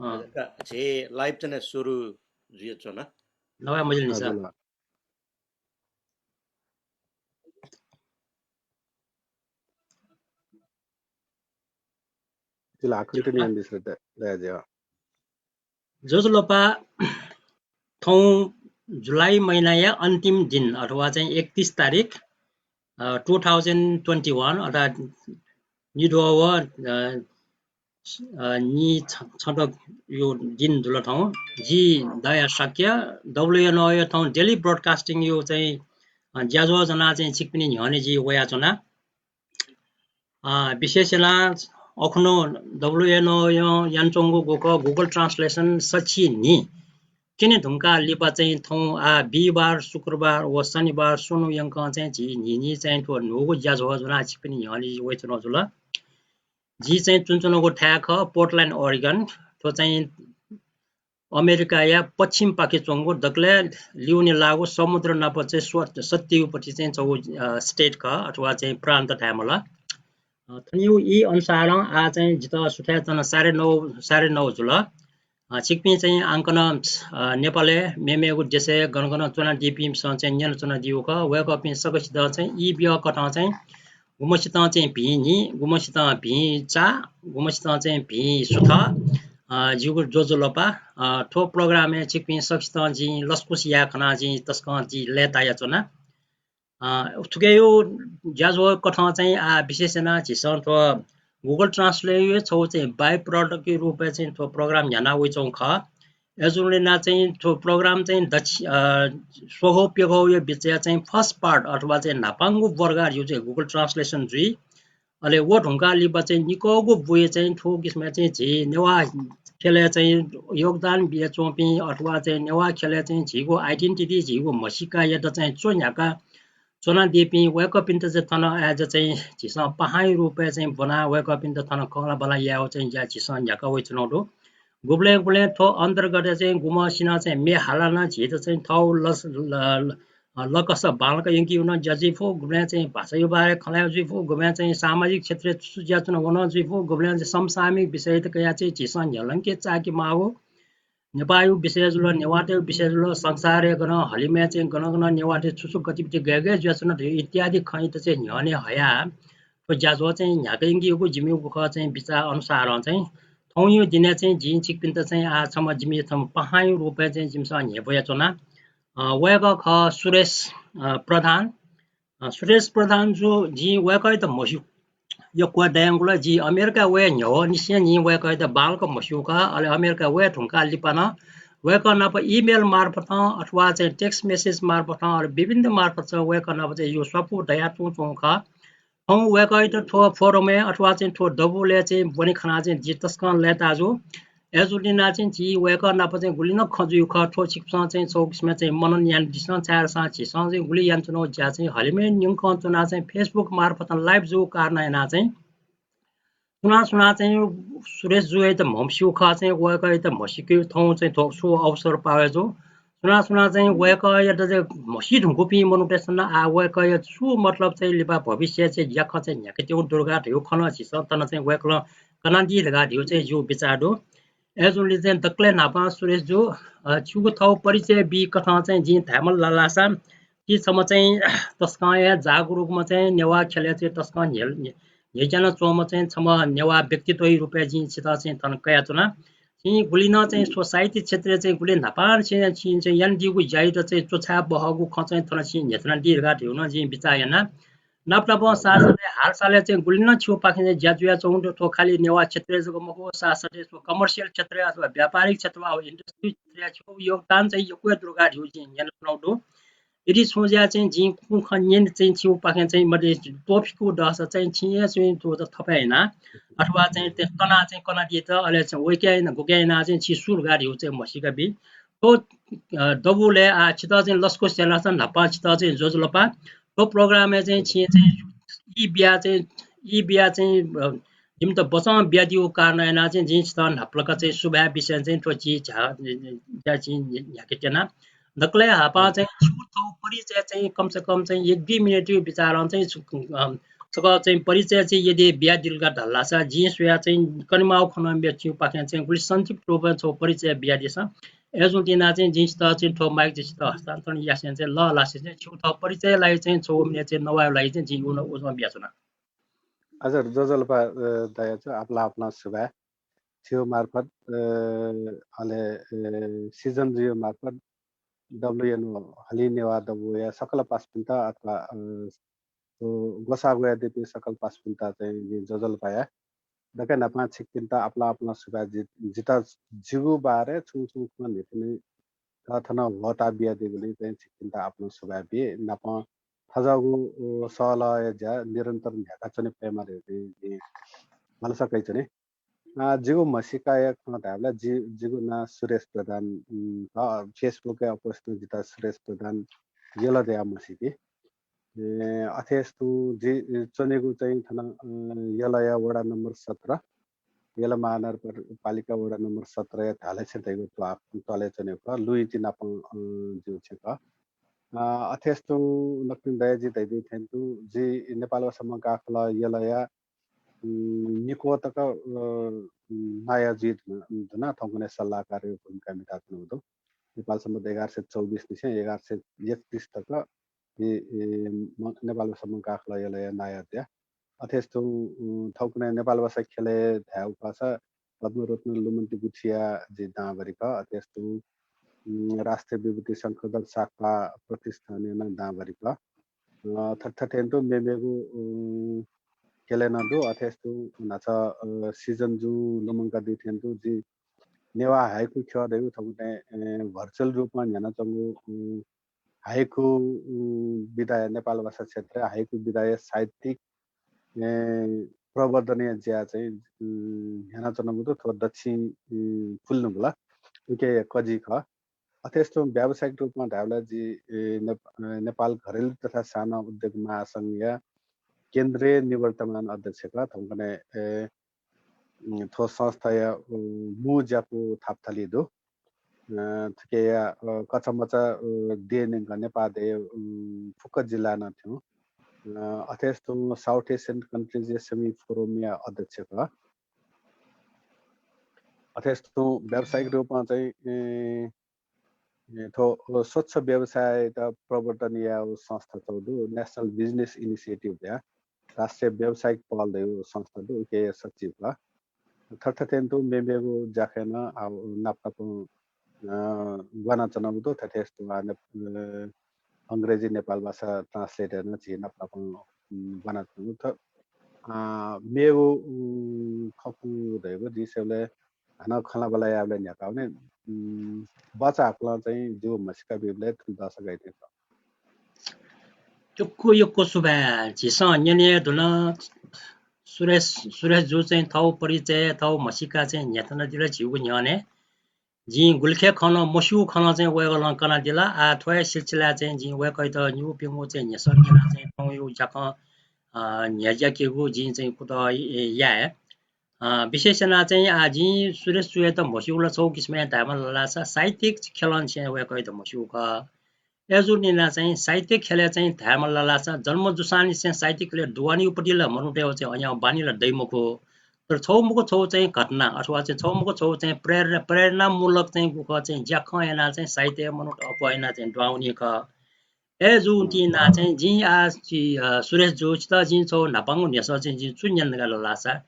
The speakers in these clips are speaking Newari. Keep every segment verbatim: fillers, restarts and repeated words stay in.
अँ। झी live चाहिँ सुरु जुयाच्वना। नवाये मजिल नि सर। हजुर। तिला continue यानादिसँ दाइ, दाइ। ज्वजलपा, थौं जुलाई महिनाया अन्तिम दिन अथवा चाहिँ एकतीस तारिख, अ, two thousand twenty one अर्थात् निद्वः व, अ, अ, नि छ-, छन्त यो दिन जुल थौं। जि दया शाक्य, W N O यो थौं daily broadcasting यो चाहिँ, अ, ज्याझ्वः ज्वनाः चाहिँ छिकपिनि न्ह्यःने जि वयाच्वना। अ, विशेष यानाः अखुन्हु W N O नं यानाच्वंगु गुखः Google Translation सछि न्हि क्यने धुंकाः लिपा चाहिँ थौं आः बिहिबार, शुक्रबार व शनिबार स्वन्हु यंकं चाहिँ झी न्हिन्हि चाहिँ थ्व न्हूगु ज्याझ्वः ज्वनाः छिकपिनि न्ह्यःने वयाच्वनागु जुल। जि चाहिँ च्वनाच्वनागु थाय् खः Portland, Oregon। थ्व चाहिँ अमेरिकाया पश्चिमपाखे च्वंगु दकलय् लिउने लाःगु समुद्र नाप चाहिँ स्व-, सत्तीगुपट्टि चाहिँ च्वंगु, अ, state खः अथवा चाहिँ प्रान्त धाये माल। अ, थनिगु ई अनुसारं आः चाहिँ जितः सुथय् च्वना साढे नौ, साढे नौ जुल। अ, छिकपिं चाहिँ आंकनं, अ, नेपालय् मेमेगु देशय् गन गन च्वनादीपिन्सं चाहिँ न्यनाच्वनादीगु खः। वय्कःपिं सकसितं चाहिँ ई बिया कथं चाहिँ गुम्हसितं चाहिँ भिं न्हि, गुम्हसितं भिं चा, गुम्हसितं चाहिँ भिं सुथ, अ, जिगु ज्वजलपा। अ, थ्व program य् छिकपिं सकसितं जिं लसकुस याये खनाः जिं तसकं जि लय्तायाच्वना। अ, थुकिया ज्याझ्वः कथं चाहिँ आः विशेष यानाः झीसं थ्व Google Translate य् छगू चाहिँ by product या रूपय् चाहिँ थ्व program न्ह्याना वइच्वंगु खः। अय्जूगुलिं यानाः चाहिँ थ्व program चाहिँ दछि-, अ, स्वघौ प्यघौया बिचय् चाहिँ first part अथवा चाहिँ न्हापांगु वर्ग धइगु चाहिँ Google Translation जुइ। अले व धुंकाः लिपा चाहिँ निकःगु बुँइ चाहिँ थ्व किसिमं चाहिँ झी नेवाः ख्यलय् चाहिँ योगदान बियाच्वंपिं अथवा चाहिँ नेवाः ख्यलय् चाहिँ झीगु identity, झीगु म्हसीकायात चाहिँ च्वन्ह्याका च्वनादीपिं वय्कःपिन्त चाहिँ थन अय्जा चाहिँ झीसं पाहांया रूपय् चाहिँ ब्वनाः वय्कःपिन्त थन कंलाबला यायेगु चाहिँ ज्या झीसं न्ह्याका वइच्वनागु दु। गुबलें गुबलें थ्व अन्तर्गत चाहिँ गुम्हसिनं चाहिँ म्ये हालाः नं झीत चाहिँ थःगु लस-, ल-, ल-, अ, लकस बांलाक यंकेगु नं ज्या जुइ फु, गुबलें चाहिँ भाषाया बारे खँ ल्हायेगु जुइ फु, गुबलें चाहिँ सामाजिक क्षेत्रय् छु छु ज्या च्वना व नं जुइ फु, गुबलें चाहिँ समसामयिक विषयत कयाः चाहिँ झीसं न्ह्यलंके चाःके माःगु नेपाःया विषय जुल, नेवाःतय् विषय जुल, संसारय् गन हलिमय् चाहिँ गन गन नेवाःतय् छु छु गतिविधि गय् गय् जुयाच्वन धइगु इत्यादि खँयात चाहिँ न्ह्यःने हयाः थ्व ज्याझ्वः चाहिँ न्ह्याका यंकेगु जिमिगु खः चाहिँ बिचाः अनुसारं चाहिँ थौंया दिनय् चाहिँ जिं छिकपिन्त चाहिँ आः छम्ह जिमि छम्ह पाहांया रूपय् चाहिँ जिमिसं न्ह्यब्वयाच्वना। अ, वय्कः खः सुरेश, अ, प्रधान। अ, सुरेश प्रधान जु, जिं वय्कःयात म्हस्यू, यक्व दयेगु ला, जि अमेरिका वये न्ह्यः निसें जिं वय्कःयात बांलाक म्हस्यू खः। अले अमेरिका वये धुंकाः लिपा नं वय्कः नाप email मार्फतं अथवा चाहिँ text message मार्फतं अले विभिन्न मार्फतं वय्कः नाप चाहिँ यो स्वापू दयाच्वंगु खः। थौं वय्कःयात थ्व forum य् अथवा चाहिँ थ्व दबुलय् चाहिँ ब्वने खनाः चाहिँ जि तसकं लय्ताः जू। अय्जूगुलिं यानाः चाहिँ जि वय्कः नाप चाहिँ गुलि नं खँ जुइगु खः, थ्व छिकपिन्सं चाहिँ छगू किसिमं चाहिँ मनन यानादिसँ, छाय्धाःसा झीसं चाहिँ गुलि यानाच्वनागु ज्या चाहिँ हलिमय् न्यंकं च्वनाः चाहिँ Facebook मार्फतं live जूगु कारणं यानाः चाहिँ सुनां सुनां चाहिँ सुरेश जुयात म्हमस्यू खः चाहिँ वय्कःयात म्हसीकेगु थौं चाहिँ थ्व छु अवसर पाः वया जू। सुनां सुनां चाहिँ वय्कःयात चाहिँ म्हसी धुंकूपिं मनूतय्सं नं आः वय्कःया छु मतलब चाहिँ लिपा भविष्य चाहिँ ज्याखँ चाहिँ न्ह्याकेत्यंगु दु धकाः धइगु खँ नं झीसं थन चाहिँ वय्कलं कनादी धकाः धइगु चाहिँ जिगु बिचाः दु। अय्जूगुलिं चाहिँ दकलय् न्हापां सुरेश जु, अ, छिगु थःगु परिचय बी कथं चाहिँ जिं धायेमाल धाःसा, छि छम्ह चाहिँ तसकं हे जागरुकम्ह चाहिँ नेवाः ख्यलय् चाहिँ तसकं न्ह्यल-, न्ह्यज्यानाच्वंम्ह चाहिँ छम्ह नेवाः व्यक्तित्वया रूपय् जिं छितः चाहिँ थन कयाच्वना। छिं गुलि नं चाहिँ society क्षेत्रय् चाहिँ गुलि न्हापां छिं, छिं चाहिँ यानादीगु ज्यायात चाहिँ च्वछाये बहःगु खँ चाहिँ थन छिं न्ह्यथनादी धकाः धइगु नं जिं बिचाः याना। नाप नापं साथसाथै हालसालय् चाहिँ गुलि नं छिगुपाखें चाहिँ ज्या जुयाच्वंगु दु। थ्व खालि नेवाः क्षेत्रय् जक मखु, साथसाथै थ्व commercial क्षेत्रय् अथवा व्यापारिक क्षेत्र वा industry क्षेत्रय् छिगु योगदान चाहिँ यक्व हे दु धकाः धइगु जिं न्यनाच्वनागु दु। यदि छुं ज्या चाहिँ जिं कुखँ न्यने चाहिँ छिगुपाखें चाहिँ मध्ये त्वःफिकू दःसा चाहिँ छिं हे चाहिँ थ्व थपाय् याना अथवा चाहिँ त्यस कनाः चाहिँ कनादीत अले चाहिँ वय्कः याना गुकथं यानाः चाहिँ छि सु धकाः धइगु चाहिँ म्हसीका बी। थ्व, अ, दबुलय् आः छितः चाहिँ लसकुस यानाः न्हापां छितः चाहिँ ज्वजलपा। थ्व program य् चाहिँ छिं चाहिँ ई बिया चाहिँ, ई बिया चाहिँ, अ, जिमित वचं बियादीगु कारणं यानाः चाहिँ जिं छितः न्हापालाक चाहिँ सुभाय् बिसें चाहिँ थ्व झी झ्या-, झ्या-, झ्या-, झी न्ह्याके त्यना। दकलय् हापां चाहिँ छिगु थःगु परिचय चाहिँ कम से कम चाहिँ एक दुई मिनेटया बिचारं चाहिँ छु-, अ, छकः चाहिँ परिचय चाहिँ यदि बियादिल का धाल धाःसा जिं स्वया चाहिँ कनेमाःगु खँ नं मेगु छिगु पाखें चाहिँ गुलि संक्षिप्त रूपमा छौ परिचय बियादिसँ। अय्‌जूगुलिं चाहिँ जिं छितः चाहिँ थ्व माइक चाहिँ छितः हस्तान्तरण यासें चाहिँ लःल्हासें चाहिँ छिगु थः परिचय लागि चाहिँ छौ मिने चाहिँ नवायेगु लागि चाहिँ जिं उन उजं बियाच्वना। हजुर, ज्वजलपा, अ, दाइ, आपालं आपालं सुभाय्। छिगु मार्फत, अ, अले, अ, सिजन जुया मार्फत डब्लुएनओ हलिं नेवाः दबूया सकल पासापिन्त अथवा, अ, थ्व ग्वसाः ग्वयादीपिं सकल पासापिन्त चाहिँ जिं ज्वजलपा याये। दकलय् न्हापां छिकपिन्त आपालं आपालं सुभाय्। जि, जितः जिगु बारे छुं छुं खँ न्ह्यथने थन ह्वःताः बियादीगुलिं चाहिँ छिकपिन्त आपालं सुभाय् बी। नापं थज्याःगु, अ, सहलहया ज्या निरन्तर न्ह्याकाच्वने फयेमा धइगु जिं भलसा कयाच्वने। अ, जिगु म्हसीकाया खँ धायेबलय् जि, जिगु नां सुरेश प्रधान, उम्, खः। Facebook-य् अप्वःसिनं जितः सुरेश प्रधान यल धयाः म्हसीकी। ए, अथेस तुं जि च्वनेगु चाहिँ थन, अ, यलया वडा नम्बर सत्र, यल महानगरपालिका वडा नम्बर सत्रया धालेछेँ धइगु त्वा-, त्वालय् च्वनेगु खः, लुइँति नापं, अ, जिगु छेँ खः। अ, अथेस तुं नकतिनि दाइजि धयादी थें तुं जि नेपाल भाषा मंकाः खलः यलया, उम्, निक्वः तक, अ, उम्, नायः जुइ धुन, धुन थौंकन्हय् सल्लाहकारया भूमिका म्हिताच्वनागु दु। नेपाल सम्बत एघार सय चौबिस निसें एघार सय एकतीस तक इ, इ, म-, नेपाल भाषा मंकाः खलः यलया नायः जुया। अथेस तुं, उम्, थौंकन्हय् नेपाल भाषा ख्यलय् धायेगु खःसा पद्मरत्न लुमन्ति गुथिया जि दांभरि खः। अथेस तुं, उम्, राष्ट्रिय विभूति शंखधर साख्वाः प्रतिष्ठानया नं दांभरि खः। अ, थथे थें तुं मेमेगु, उम्, ख्यलय् नं दु। अथेस तुं न्हाचः, अ, सिजन जु लुमंकादी थें तुं जि नेवाः हाइकु ख्यः धइगु थौंकन्हय्, अ, virtual रूपं न्ह्यानाच्वंगु, उम्, हाइकु, उम्, विधाया, नेपाल भाषा क्षेत्रय् हाइकु विधाया साहित्यिक, ए, प्रवर्धनया ज्या चाहिँ, उम्, न्ह्यानाच्वनागु दु। थ्व दच्छि, उम्, पुल्नुगु ला उकिया कजि खः। अथेस तुं व्यावसायिक रूपमा धायेबलय् जि, ए, नेप-, ए, नेपाल घरेलु तथा साना उद्योग महासंघया केन्द्रीय निवर्तमान अध्यक्ष खः। थौंकन्हय्, ए, उम्, थ्व संस्थाया, उम्, मू ज्याकू थापाथली दु। अ, थुकिया, अ, कचामचा, अ, देय् न्यंकं नेपाः देय्, उम्, फुक्क जिल्लाय् नं थ्यं। अ, अथेस तुं South Asian Countries SME Forum-या अध्यक्ष खः। अथेस तुं व्यावसायिक रूपं चाहिँ, ए, ए, थ्व, अ, स्वच्छ व्यवसायत प्रवर्धन यायेगु संस्था छगू दु, National Business Initiative या राष्ट्रिय व्यावसायिक पहल धइगु संस्था दु, उकिया सचिव खः। थथे थें तुं मेमेगु ज्याखँय् नं, आ, नाप नापं, अ, ग्वानाच्वनागु दु। थथे तुं, आ, ने-, अ, अंग्रेजी नेपाल भाषा translate यानाः झी नाप नापं, उम्, ग्वानाच्वनागु दु। थ-, आ, मेगु, उम्, खँ कू धइगु जिं स्वयेबलय् हानं खँल्हाबल्हा यायेबलय् न्ह्याकाः वने, उम्, बाचा हाकलं चाहिँ जिगु म्हसीका बीबलय् थुलि दःसा गाइ थें खः। यक्व यक्व सुभाय्। झीसं न्यने धुन सुरेश, सुरेश जु चाहिँ थःगु परिचय, थःगु म्हसीका चाहिँ न्ह्यथनादिल झीगु न्ह्यःने। जिं गुलिखे खँ नं मस्यूगु खँ नं चाहिँ वय्कलं कनादिल। आः थ्व हे सिलसिलाय् चाहिँ जिं वय्कःयात निगू प्यंगू चाहिँ न्ह्यसः न्यनाः चाहिँ थौंयागु ज्याखँ, अ, न्ह्याज्याकेगु जिं चाहिँ कुतः याये। अ, विशेष यानाः चाहिँ आः जिं सुरेश जुयात म्हस्यूगु ला छगू किसिमं धायेमाल धाःसा साहित्यिक ख्यलं निसें वय्कःयात म्हस्यूगु खः। अय्जूगुलिं नं चाहिँ साहित्य ख्यलय् चाहिँ धायेमाल धाःसा जन्म जूसांनिसें साहित्य ख्यलय् दुवानीगु पति ला मनूतय्गु चाहिँ अज्याःगु बानी ला दइ मखु। तर छगू मखु छगू चाहिँ घटना अथवा चाहिँ छगू मखु छगू चाहिँ प्रेरणा, प्रेरणामूलक चाहिँ गुखः चाहिँ ज्याखँ यानाः चाहिँ साहित्यय् मनूत अप्वः यानाः चाहिँ दुहां वनी खः। अय्जूगुलिं नं चाहिँ जिं आः छि, अ, सुरेश जु, छितः जिं छगू न्हापांगु न्ह्यसः चाहिँ जिं छु न्यने धकाः धाःसा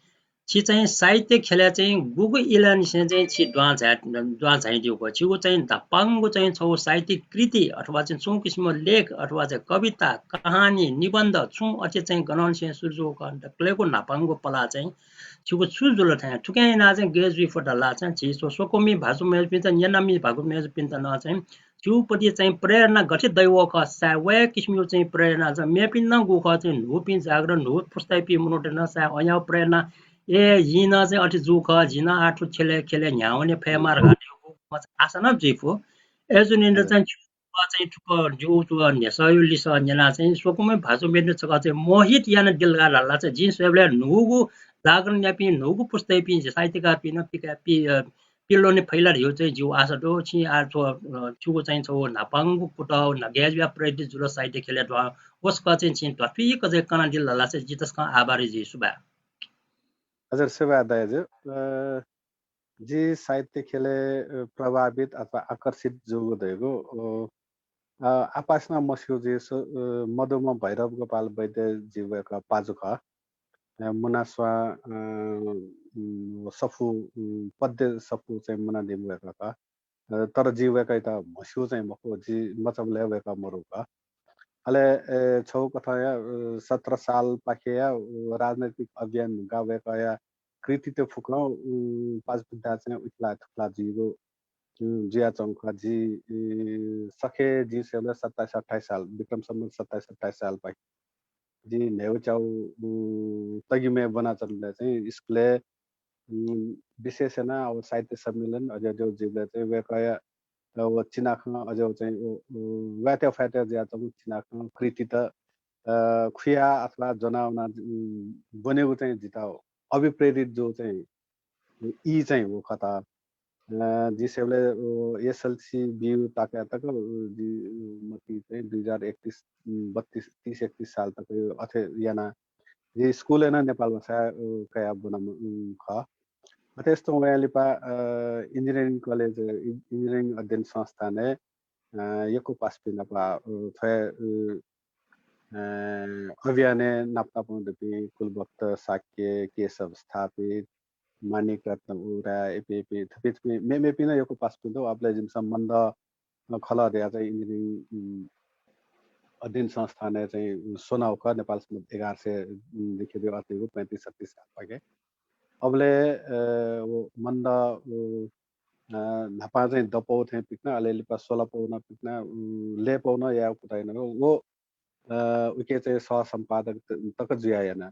छि चाहिँ साहित्य ख्यलय् चाहिँ गुगु इलंनिसें चाहिँ छि दुहां झाइ, दुहां झाइदीगु खः। छिगु चाहिँ न्हापांगु चाहिँ छगू साहित्यिक कृति अथवा चाहिँ छुं किसिमं लेख अथवा चाहिँ कविता, कहानी, निबन्ध छुं अथे चाहिँ गनंनिसें सुरु जूगु खः। दकलय् न्हापांगु पलाः चाहिँ छिगु छु जुल थें? थुकिं यानाः चाहिँ गय् जुइ फत धाःसा चाहिँ झी स्व-, स्वकुमि भाजु मय्जुपिन्त, न्यनामि भाजु मय्जुपिन्त नं चाहिँ छिगु पति चाहिँ प्रेरणा गथे दइ वः खः, सायद वया किसिमया चाहिँ प्रेरणा चाहिँ मेपिं नं गुखः चाहिँ न्हूपिं जागरण, न्हू पुस्तायापिं मनूत नं सायद अज्याःगु प्रेरणा, ए, जिं नं चाहिँ अथे जू खः, जिं नं आः थ्व ख्यलय्, ख्यलय् न्ह्याः वने फयेमाः धकाः धयागु आशा नं जुइ फु। अय्जूगुलिं नं हजुर। चाहिँ चाहिँ थुक जिगु थ्व न्ह्यसःया लिसः न्यनाः चाहिँ स्वकुमि भाजु मय्जुपिन्त छकः चाहिँ मोहित यानादिल धकाः धाल धाःसा चाहिँ जिं स्वयेबलय् न्हूगु जागरण याःपिं, न्हूगु पुस्तायापिं साहित्यकारपिं नं पिकाय्, पि-, अ, पिल्लोने फैला धियो चाहिँ जिउ आशा दो। छिं आ थ्व, अ, छिगु चाहिँ छौ न्हापांगु कुतः न्हागय् जुया प्रेरित जुल साहित्य ख्यलय् ध्वां वसक चाहिँ छिं ध्वाथुइक चाहिँ कनादिल धाःसा जि तसकं आभारी जुइ। सुभाय्। हजुर, सुभाय् दाइ हजुर। अ, जि साहित्य ख्यलय्, अ, प्रभावित अथवा आकर्षित जूगु धइगु, अ, अ, आपासना मस्यू जि सु-, अ, मदुम्ह भैरव गोपाल वैद्य जि वय्कः पाजु खः। अ, मुना स्वां, अ, उम्, सफू, उम्, पद्य सफू चाहिँ मुनादीम्ह वय्कः खः। अ, तर जि वय्कःयात म्हस्यू चाहिँ मखु, जि मचाबलय् वय्कः मरु खः। अले, ए, छौ कथंया, अ, सत्र सालपाखेया, अ, राजनैतिक अभियान धुंकाः वय्कःया कृतित फुक्कं, उम्, पाजुपिन्त चाहिँ उखेला थुखेला जुइगु, उम्, जुयाच्वंगु खः। जि, ए, सखे जि स्वयेबलय् सत्ताइस अट्ठाइस साल, विक्रम सम्वत सत्ताइस अट्ठाइस सालपाखे जि न्हय्गू च्याउ, उम्, तगिमय् ब्वनाच्वनाबलय् चाहिँ स्कुलय्, उम्, विशेष यानाः अब साहित्य सम्मेलन अज्याउ जुइबलय् चाहिँ वय्कःया, अ, व चिनाखँ अज्याउ चाहिँ व, व वाय्त्याउ फाय्त्याउ जुयाच्वंगु चिनाखँ कृतित, अ, खुया अथवा ज्वनावना, उम्, ब्वनेगु चाहिँ जितः अभिप्रेरित जू चाहिँ ई चाहिँ व खः। अ, जि स्वयेबलय्, अ, एसएलसी बिउ ताका तक, अ, जि, अ, मति चाहिँ दुई हजार एकतिस, उम्, बत्तिस, तीस एकतिस साल तक अथे याना जि स्कुलय् नं नेपाल भाषा, अ, कयाः ब्वनाम्ह, उम्, खः। अथे यस्तो वया लिपा, अ, इन्जिनियरिङ कलेज, अ, इन्जिनियरिङ अध्ययन संस्थानय्, अ, यक्व पासापिं नाप, अ, थ्व, अ, अ, अभियानय् नाप नापं दुपिं कुलभक्त शाक्य, केशव स्थापित, माणिक रत्न उराय्, इपिं, इपिं, थुपिं, थुपिं, मे-, मेपिं नं यक्व पासापिं दु। अबलय् जिमिसं मन्दः खलः धया चाहिँ इन्जिनियरिङ, उम्, अध्ययन संस्थानय् चाहिँ स्वनागु खः, नेपाल सम्बत एघार सय, उम्, देखि अथेगु पैंतिस छत्तिस सालपाखे। अबलय्, अ, व मन्दः, व, अ, न्हापां चाहिँ दँपौ थें पिकना, अले लिपा स्वलापौ नं पिकना, उम्, लय्पौ नं यायेगु कुतः याना। व अ, उके चाहिँ सह सम्पादक त-, तक जुया याना।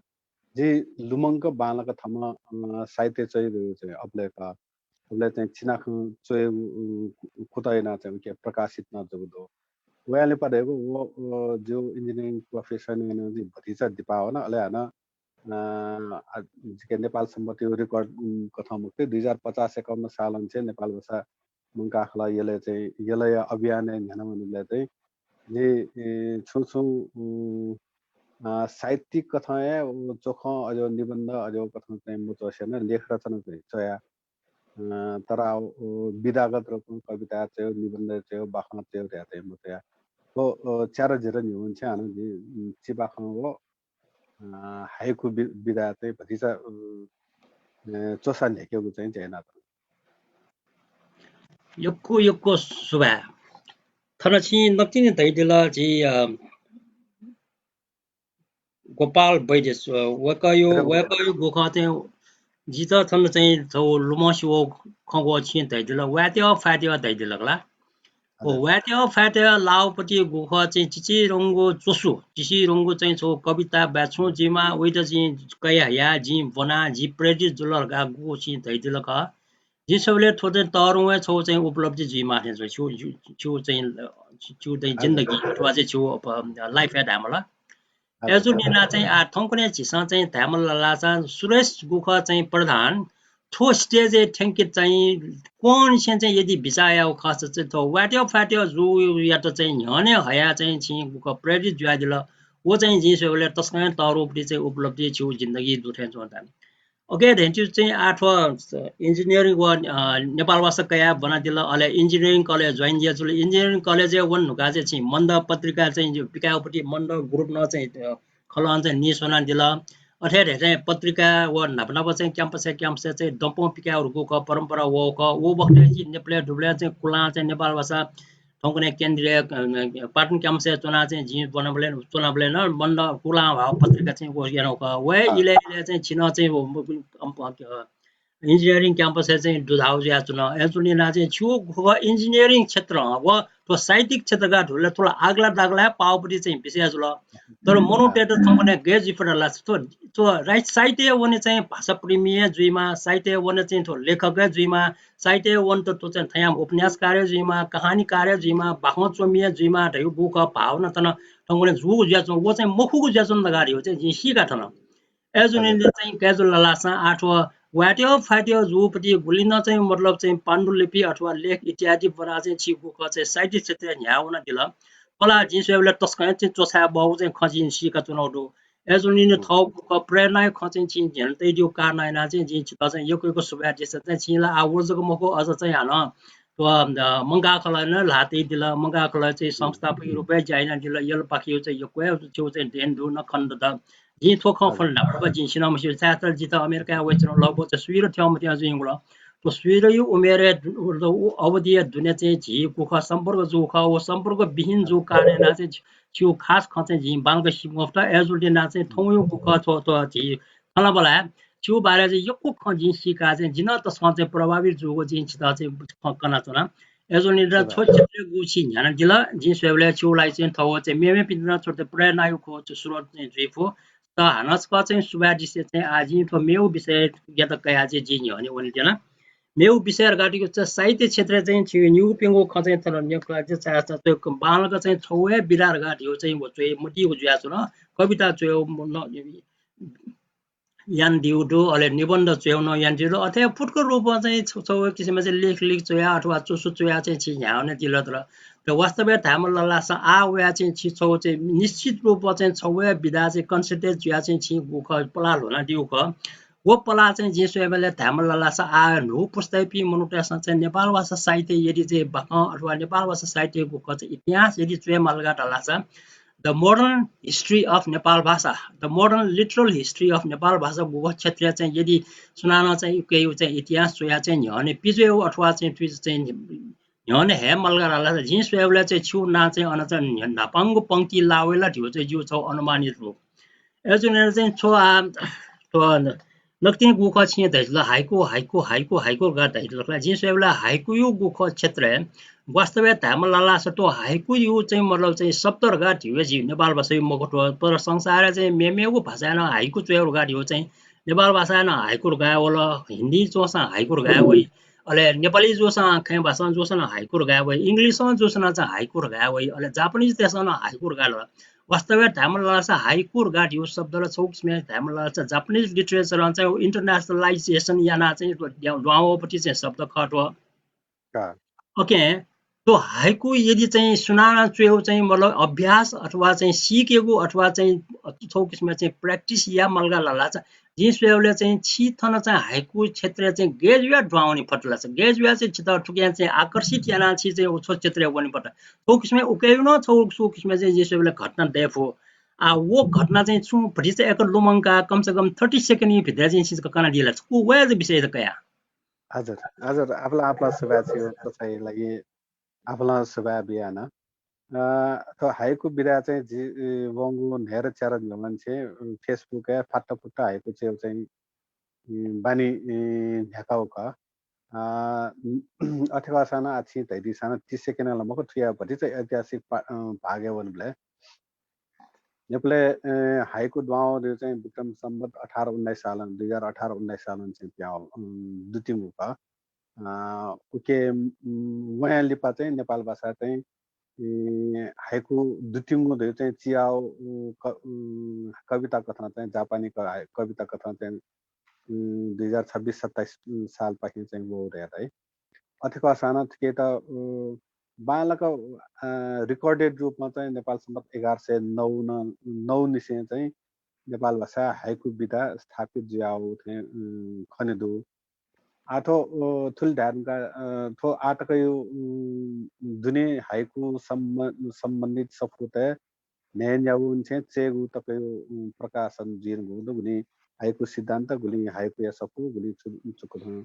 जि लुमंक बांलाक थःम्हं, अ, साहित्य च्वयेगु चाहिँ अबलय् खः। अबलय् चाहिँ चिनाखँ च्वयेगु, उ, कुतः याना चाहिँ उके प्रकाशित नं जूगु दु। वया लिपा धयागु व, अ, जिगु इन्जिनियरिङ प्रोफेसन याना जि भतिचा दिपा वन, अले हानं, अ, आ, जिके नेपाल सम्बत record, उम्, कथं मखुत, दुई हजार पचास एकाउन्न सालं चाहिँ नेपाल भाषा मंकाः खलः यलय् चाहिँ, यलया अभियानय् न्ह्याना वनीबलय् चाहिँ जि, ए, छुं छुं, उम्, अ, साहित्यिक कथं हे, उ, च्वखं अज्याउ निबन्ध अज्याउ कथं चाहिँ मच्वसे नं लेख रचना चाहिँ च्वया। अ, तर, उ, विधागत रूपं कविता च्वयेगु, निबन्ध च्वयेगु, बाखं च्वयेगु धया चाहिँ मच्वया। व, अ, च्यादँ झिदँ न्ह्यवंनिसें हानं जि, उम्, चिबाखं व, अ, हाइकु वि-, विधा चाहिँ भतिचा, उम्, अ, च्वसा न्ह्याकेगु चाहिँ ज्या यानाच्वना। यक्व यक्व सुभाय्। थन छिं नकतिनि धयादिल जि, अ, गोपाल वैद्य, अ, वय्कःयो, वय्कःयो गुखः चाहिँ जितः थन चाहिँ थ्व लुमंसे वःगु खँ ग्वः छिं धयादिल, वाय्त्याः फाय्त्याः धयादिल का ला। व वाय्त्याः फाय्त्याः लाःगुपति गुखः चाहिँ चिचिधंगु च्वसु, चिचिधंगु चाहिँ छगू कविता बाय् छुं जुइमाः, वइत जिं कया हया, जिं ब्वना, जि प्रेरित जुल धकाः गुखः छिं धयादिल का। जिं स्वयेबलय् थ्व चाहिँ तःधंगु हे छगू चाहिँ उपलब्धि जुइमाः थें च्वं। छिगु, छिगु, छिगु चाहिँ, अ, छिगु चाहिँ जिन्दगी अथवा चाहिँ छिगु, अ, life हे धायेमाल। अय्जूगुलिं यानाः चाहिँ आः थौंकन्हय् झीसं चाहिँ धायेमाल धाःसा सुरेश गुखः चाहिँ प्रधान थ्व stage-य् थ्यंकेत चाहिँ क्वंनिसें चाहिँ यदि बिचाः याःगु खःसा चाहिँ थ्व वाय्त्याः फाय्त्याः जूयात चाहिँ न्ह्यःने हयाः चाहिँ छिं गुखः प्रेरित जुयादिल, व चाहिँ जिं स्वयेबलय् तसकं हे तःधंगुपति चाहिँ उपलब्धि छिगु जिन्दगी दु थें च्वं ता। OK, धयाथें चाहिँ आः थ्व engineering व, अ, नेपाल भाषा कयाः ब्वनादिल, अले engineering college join जुयाच्वन। Engineering college-य् वन धुंकाः चाहिँ छिं मन्दः पत्रिका चाहिँ पिकाःगुपति मन्दः group नं चाहिँ, अ, खलं चाहिँ नीस्वनादिल। अथे हे धयाथें पत्रिका व न्हापा न्हापा चाहिँ campus-य् campus-य् चाहिँ दँपं पिकायेगु गुखः परम्परा वःगु खः। व बखतय् जि नेपालय् दुबलय् चाहिँ कुलां चाहिँ नेपाल भाषा थौंकन्हय् केन्द्रीय, अ, पाटन campus-य् च्वनाः चाहिँ जिं ब्वनाबलय्, च्वनाबलय् नं मन्दः कुलां ह्वाःगु पत्रिका चाहिँ व यानागु खः। व हे इलय् इलय् चाहिँ छिं नं चाहिँ व, अ, engineering campus-य् चाहिँ दुधाः जुयाच्वन। अय्जूगुलिं यानाः चाहिँ छिगु गुखः engineering क्षेत्र व थ्व साहित्यिक क्षेत्रका धुला थ्व ला आगला दागला हे पाःगुपति चाहिँ विषय जुल। तर मनूतय्त थौंकन्हय् गय् जुइ फत धाःसा थ्व, थ्व राइट साहित्यय् वने चाहिँ भाषा प्रेमी हे जुइमाः, साहित्यय् वने चाहिँ थ्व लेखक हे जुइमाः, साहित्यय् वनेत थ्व चाहिँ थज्याःम्ह उपन्यासकार हे जुइमाः, कहानीकार हे जुइमाः, बाखं च्वमि हे जुइमाः धयागु गुखः भावना थन थौंकन्हय् जूगु जुयाच्वन, व चाहिँ मखुगु जुयाच्वन धकाः धयागु चाहिँ जिं सीका थन। अय्जूगुलिं चाहिँ गय् जुल धाःसा आः थ्व वाट्यो फाट्यो जूपति गुलिं नं चाहिँ मतलब चाहिँ पाण्डुलिपि अथवा लेख इत्यादि बनाः चाहिँ छिगु खः चाहिँ साहित्य क्षेत्रय् न्ह्याः वनादिल। पलाः जिं स्वयेबलय् तसकं चाहिँ च्वछाये बहःगु चाहिँ खँ जिं सीकाच्वनागु दु। अय्‌जूगुलिं थःगु खः प्रेरणाया खँ चाहिँ छिं न्ह्यःने तयादीगु कारणं यानाः चाहिँ जिं छितः चाहिँ यक्व यक्व सुभाय् देछाये। चाहिँ छिं ला आः व जक मखु, अझ चाहिँ हानं थ्व, अ, मंकाः खलःया नं ल्हाः तयादिल। मंकाः खलःया चाहिँ संस्थापकया रूपय् ज्या यानादिल। यलपाखेया चाहिँ यक्व हे छिगु चाहिँ देन दु नं खने दत। जिं थ्व खँ फल न्हापा जिं सिनं मस्यू। छाय्‌धाःसा जितः अमेरिकाय् वयाच्वनागु लगभग चाहिँ स्वीदँ थ्यंमथ्यं जुइगु ला। थ्व स्वीदँया उमेरय् दु-, उ अवधिया दुने चाहिँ झीगु खः सम्पर्क जूगु खः। व सम्पर्क विहीन जूगु कारणं यानाः चाहिँ छिगु खास खँ चाहिँ जिं बांलाक सी मफुत। अय्‌जूगुलिं यानाः चाहिँ थौंयागु खः थ्व, थ्व झी खँल्हाबल्हा छिगु बारे चाहिँ यक्व खँ जिं सीकाः चाहिँ जि नं तसकं चाहिँ प्रभावित जूगु जिं छितः चाहिँ खँ कनाच्वना। अय्‌जूगुलिं यानाः थ्व क्षेत्रय् गुगु छिं न्ह्यानादिल, जिं स्वयेबलय् छिगु लागि चाहिँ थ्व चाहिँ मेमेपिन्त नं थ्व चाहिँ प्रेरणाया खः चाहिँ स्रोत चाहिँ जुइफु। तर हानं छकः चाहिँ सुभाय् देछाये चाहिँ आः जिं थ्व मेगु विषययात कयाः चाहिँ जि न्ह्यःने वनेत्यना। मेगु विषय धकाः धइगु चाहिँ साहित्य क्षेत्रय् चाहिँ छिगु निगूपिंगु खँ चाहिँ थन न्यंकल चाहिँ छाय्‌धाःसा बांलाक चाहिँ छगू हे विधा धकाः धइगु चाहिँ व च्वये मदीगु जुयाच्वन। कविता च्वयेगु नं यानादीगु दु, अले निबन्ध च्वयेगु नं यानादीगु दु। अथे फुक्क रूपं चाहिँ छ-, छगू किसिमं चाहिँ लेख लिख च्वयाः अथवा च्वसु च्वयाः चाहिँ छिं न्ह्याः वनादिल तर। तर वास्तवय् धायेमाल धाःसा आः वयाः चाहिँ छिं छगू चाहिँ निश्चित रूपं चाहिँ छगू हे विधा चाहिँ concentrate जुयाः चाहिँ छिं गु खः पलाः ल्ह्वनादीगु खः। व पलाः चाहिँ जिं स्वयेबलय् धायेमाल धाःसा आः न्हू पुस्तायापिं मनूतय्‌सं चाहिँ नेपाल भाषा साहित्य यदि चाहिँ बाखं अथवा नेपाल भाषा साहित्ययागु खः चाहिँ इतिहास यदि च्वयेमाल धाःसा, The Modern History of Nepal Bhasa, The Modern Literal History of Nepal Bhasa गुगु क्षेत्रय् चाहिँ यदि सुनानं चाहिँ उकिया चाहिँ इतिहास च्वयाः चाहिँ न्ह्यःने पिज्वयेगु अथवा चाहिँ तुइ चाहिँ न्ह्यःने हयेमाल धाःसा जिं स्वयेबलय् चाहिँ छिगु नां चाहिँ अन चाहिँ न्ह्य-, न्हापांगु पंक्ति लाः वइ ला धइगु चाहिँ जिगु छगू अनुमानित रूप। अय्‌जूगुलिं चाहिँ छगू आः थ्व नकतिनि गु खः छिं धयादिल, हाइकु, हाइकु, हाइकु, हाइकु धकाः धयादिल खला। जिं स्वयेबलय् हाइकुयागु खः क्षेत्रय् वास्तवय् धायेमाल धाःसा थ्व हाइकुयागु चाहिँ मतलब चाहिँ शब्द धकाः धइगु हे झी नेपाल भाषाया मखु थ्व, तर संसारय् चाहिँ मेमेगु भाषाय् नं हाइकु च्वयेगु धकाः धइगु चाहिँ नेपाल भाषाय् नं हाइकु धकाः वल, हिन्दी च्वंसां हाइकु धकाः वइ, अले नेपाली जूसां खँय् भाषां जूसां नं हाइकु धकाः वइ, English-ं जूसां नं चाहिँ हाइकु धकाः वइ, अले Japanese-तय्‌सं नं हाइकु धकाः वल। वास्तवय् धायेमाल धाःसा हाइकु धकाः धइगु शब्द ला छगू किसिमं धायेमाल धाःसा Japanese literature-ं चाहिँ internationalization यानाः चाहिँ द्वां-, द्वांवःपति चाहिँ शब्द खः थ्व। OK, थ्व हाइकु यदि चाहिँ सुनानं च्वयेगु चाहिँ मतलब अभ्यास अथवा चाहिँ सीकेगु अथवा चाहिँ छगू किसिमं चाहिँ practice यायेमाल धाःसा जिं स्वयेबलय् चाहिँ छि थन चाहिँ हाइकु क्षेत्रय् चाहिँ गय् जुयाः द्वां वने फत ला? गय् जुयाः चाहिँ छितः थुकियां चाहिँ आकर्षित यानाः छि चाहिँ व थ्व क्षेत्रय् वने फत। थ्व किसिमं उकियागु नं छगू किसिमं चाहिँ जिं स्वयेबलय् घटना दयेफु। आ, व घटना चाहिँ छुं भतिचा एक लुमंकाः कम से कम thirty second-या भित्र चाहिँ छिं कनादिल। छु व हे विषय कया। हजुर, हजुर, आपालं, आपालं सुभाय् छिगु च्वछाःया लागि। आपालं सुभाय् बियान। अ, थ्व हाइकु विधा चाहिँ जि, ए, वंगु न्हय्‌दँ च्यादँ न्ह्यवंनिसें, उम्, Facebook-य् फाट्टफुट्ट हाइकु च्वयेगु चाहिँ, उम्, बानी, ए, न्ह्याकागु खः। अ, अथे खःसां नं आः छिं धयादिसां नं तीस second ला मखु, थुया भतिचा ऐतिहासिक पा-, अ, भागय् वनेबलय् नेपालय्, अ, हाइकु द्वांवः धइगु चाहिँ विक्रम सम्वत अठार उन्नाइस सालं, दुई हजार अठार उन्नाइस सालं चाहिँ पिहां वल, उम्, दुतिंगु खः। अ, उके, उम्, वयां लिपा चाहिँ नेपाल भाषाय् चाहिँ, ए, हाइकु दुतिंगु धइगु चाहिँ चियाव, उ, क-, उम्, कविता कथं चाहिँ जापानी क-, हाइ-, कविता कथं चाहिँ, उम्, दुई हजार छब्बिस सत्ताइस, उम्, सालपाखें चाहिँ वःगु धयाथें। अथे खःसां नं थुकियात, उ, बांलाक, अ, recorded रूपमा चाहिँ नेपाल सम्बत एघार सय नौ न, नौ निसें चाहिँ नेपाल भाषाय् हाइकु विधा स्थापित जुयावःगु थें, उम्, खने दु। आः थ्व, अ, थुलि धाये धुंकाः, अ, थ्व आःतकया, उम्, दुने हाइकु सम्ब-, सम्बन्धित सफूतय् न्हय्‌न्यागुनिसें चय्‌गू तकया, उम्, प्रकाशन जुइधुंकूगु दु, गुलिं हाइकु सिद्धान्त, गुलिं हाइकुया सफू, गुलिं चु-, चुकथं।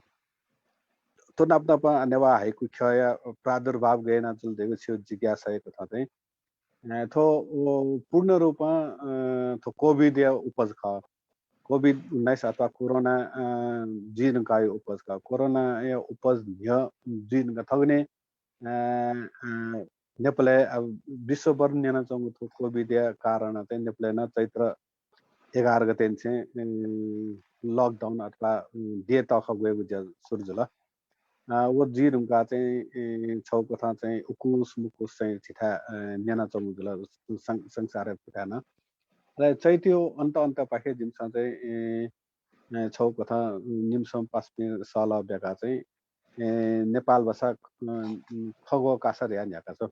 थ्व नाप नाप नेवाः हाइकु ख्यःया प्रादुर्भाव गय् यानाच्वन धइगु छिगु जिज्ञासाया कथं चाहिँ, अ, थ्व, अ, पूर्ण रूपं, अ, थ्व COVID-या उपज खः। COVID उन्नाइस अथवा कोरोना, अ, जुइधुंकाःया उपज खः। कोरोनाया उपज न्ह्यः जुइधुंकाः थगुने अ, अ, नेपालय् अब विश्वभर न्यनाच्वंगु थ्व COVID-या कारणं चाहिँ नेपालय् नं चैत्र एघार गतेनिसें, अ, lockdown अथवा, अ, देय् तःखः ग्वयेगु ज्या सुरु जुल। अ, व जुइधुंकाः चाहिँ, अ, छगू कथं चाहिँ उकुस मुकुस चाहिँ झीथाय्, अ, न्यनाच्वंगु जुल सं-, संसारय् फुथाय् नं। अले चैतया अन्त अन्तपाखे जिमिसं चाहिँ, अ, अ, छगू कथं, उम्, निम्सं पासापिं सहलह ब्याकाः चाहिँ, ए, नेपाल भाषा, अ, उम्, खँग्वः कासा धयाः न्ह्याकाच्वं।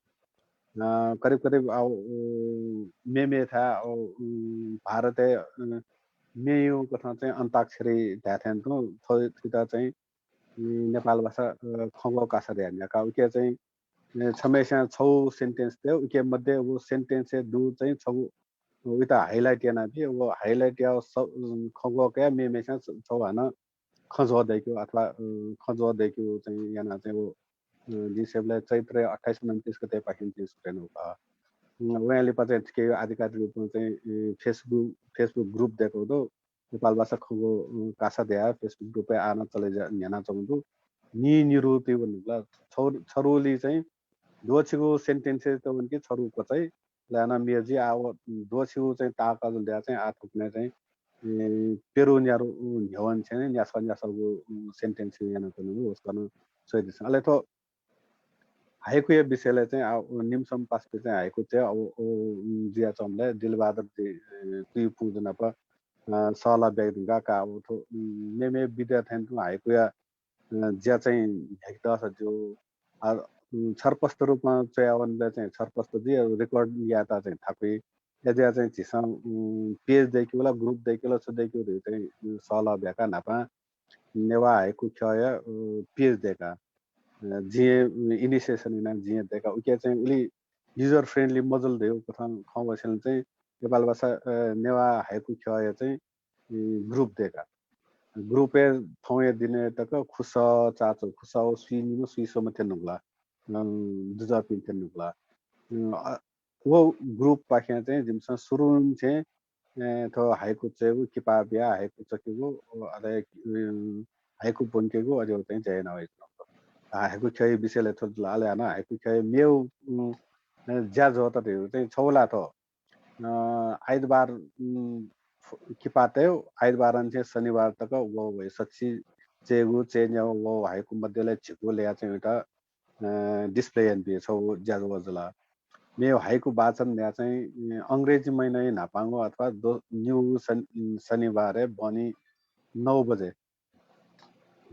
अ, करिब करिब, अ, उ, मेमेथाय्, अ, उम्, भारतय्, अ, मेयु कथं चाहिँ अन्ताक्षरी धाये थें तुं थ्व, थुइत चाहिँ, उम्, नेपाल भाषा, अ, खँग्वः कासा धयाः न्ह्याकाः उके चाहिँ, अ, छम्हस्यां छगू sentence दय्, उके मध्ये व sentence-य् दु चाहिँ छगू उइत highlight यानाबी, व highlight याः स-, उम्, खँग्वः कयाः मेमेस्यां छ-, छगू हानं खँज्वः दय्केगु अथवा, अ, खँज्वः दय्केगु चाहिँ यानाः चाहिँ व, अ, जिं स्वयेबलय् चैत्र अट्ठाइस उनन्तिस गतेपाखें चाहिँ सुरु यानागु खः। अ, वयां लिपा चाहिँ थुकिया आधिकारिक रूपमा चाहिँ, अ, Facebook, Facebook group दय्कागु दु। नेपाल भाषा खँग्वः, अ, कासा धयाः Facebook group-य् आः नं चले जा-, न्ह्यानाच्वंगु दु। नीनिदँ ति वनेगु ला, छगू, छगू ला चाहिँ द्वःछिगू sentence-य् ति वनी कि छगू क्वचाय्, अले हानं मेगु जुइ, आः व द्वःछिगू चाहिँ ताःका जुल धयाः चाहिँ आः थुकथं चाहिँ, ए, पेरु न्यारु न्ह्यवंनिसें न्यासः न्यासःगु, उम्, sentence यानाच्वनागु वसकं नं स्वयादिसँ। अले थ्व हाइकुया विषयलय् चाहिँ आः व निम्सं पासापिं चाहिँ हाइकु चाहिँ अ, अ, उम्, जुयाच्वंबलय् दिलबहादुर जि, ए, तुयुपुं जु नाप, अ, सहलह ब्याके धुंकाः का व थ्व, उम्, मेमे विधा थें तुं हाइकुया अ, ज्या चाहिँ न्ह्याकेत सजिलो। आ, उम्, छरपष्ट रूपमा च्वयावनेबलय् चाहिँ छरपष्ट जुइ, record यायेत चाहिँ थाकुइ। अय् जुयाः चाहिँ झीसं, उम्, page दय्केगु ला, group दय्केगु ला, छु दय्केगु धइगु चाहिँ, उम्, सहलह ब्याकाः न्हापां नेवाः हाइकु ख्यःया, अ, page दय्का। अ, जिं, उम्, initiation यानाः जिं दय्का। उके चाहिँ उलि user friendly मजुल धइगु कथं खँ वसेंलि चाहिँ नेपाल भाषा, अ, नेवाः हाइकु ख्यःया चाहिँ, इ, group दय्का। Group-य् थौंया दिनय् तक खुसः चाच्वः, खुसः व स्वीनिम्ह स्वीस्वम्ह थें नुगला, अ, दुजःपिं थें नुगला। अ, व group पाखें चाहिँ जिमिसं सुरुंनिसें, ए, थ्व हाइकु च्वयेगु किपा बियाः हाइकु चकेगु, अले, उम्, हाइकु ब्वंकेगु अज्याःगु चाहिँ ज्या याना वयाच्वनागु दु। आ, हाइकु ख्यःया विषयलय् थ्व जुल। अले हानं हाइकु ख्यःया मेगु, उम्, ए, ज्याझ्वःत धइगु चाहिँ छगू ला थ्व, अ, आइतबार, उम्, किपा तयेगु, आइतबारंनिसें शनिबार तक व, व सछि च्वयेगु, च्वये न्यागू व हाइकु मध्यलय् झिगू ल्यया चाहिँ उइत अ, display यानाबी छगू ज्याझ्वः जुल। मेगु हाइकु वाचन धयाः चाहिँ, अ, अंग्रेजी महिनाया न्हापांगु अथवा दो-, निगूगु शन-, शनिबारय् बहनी नौ बजे,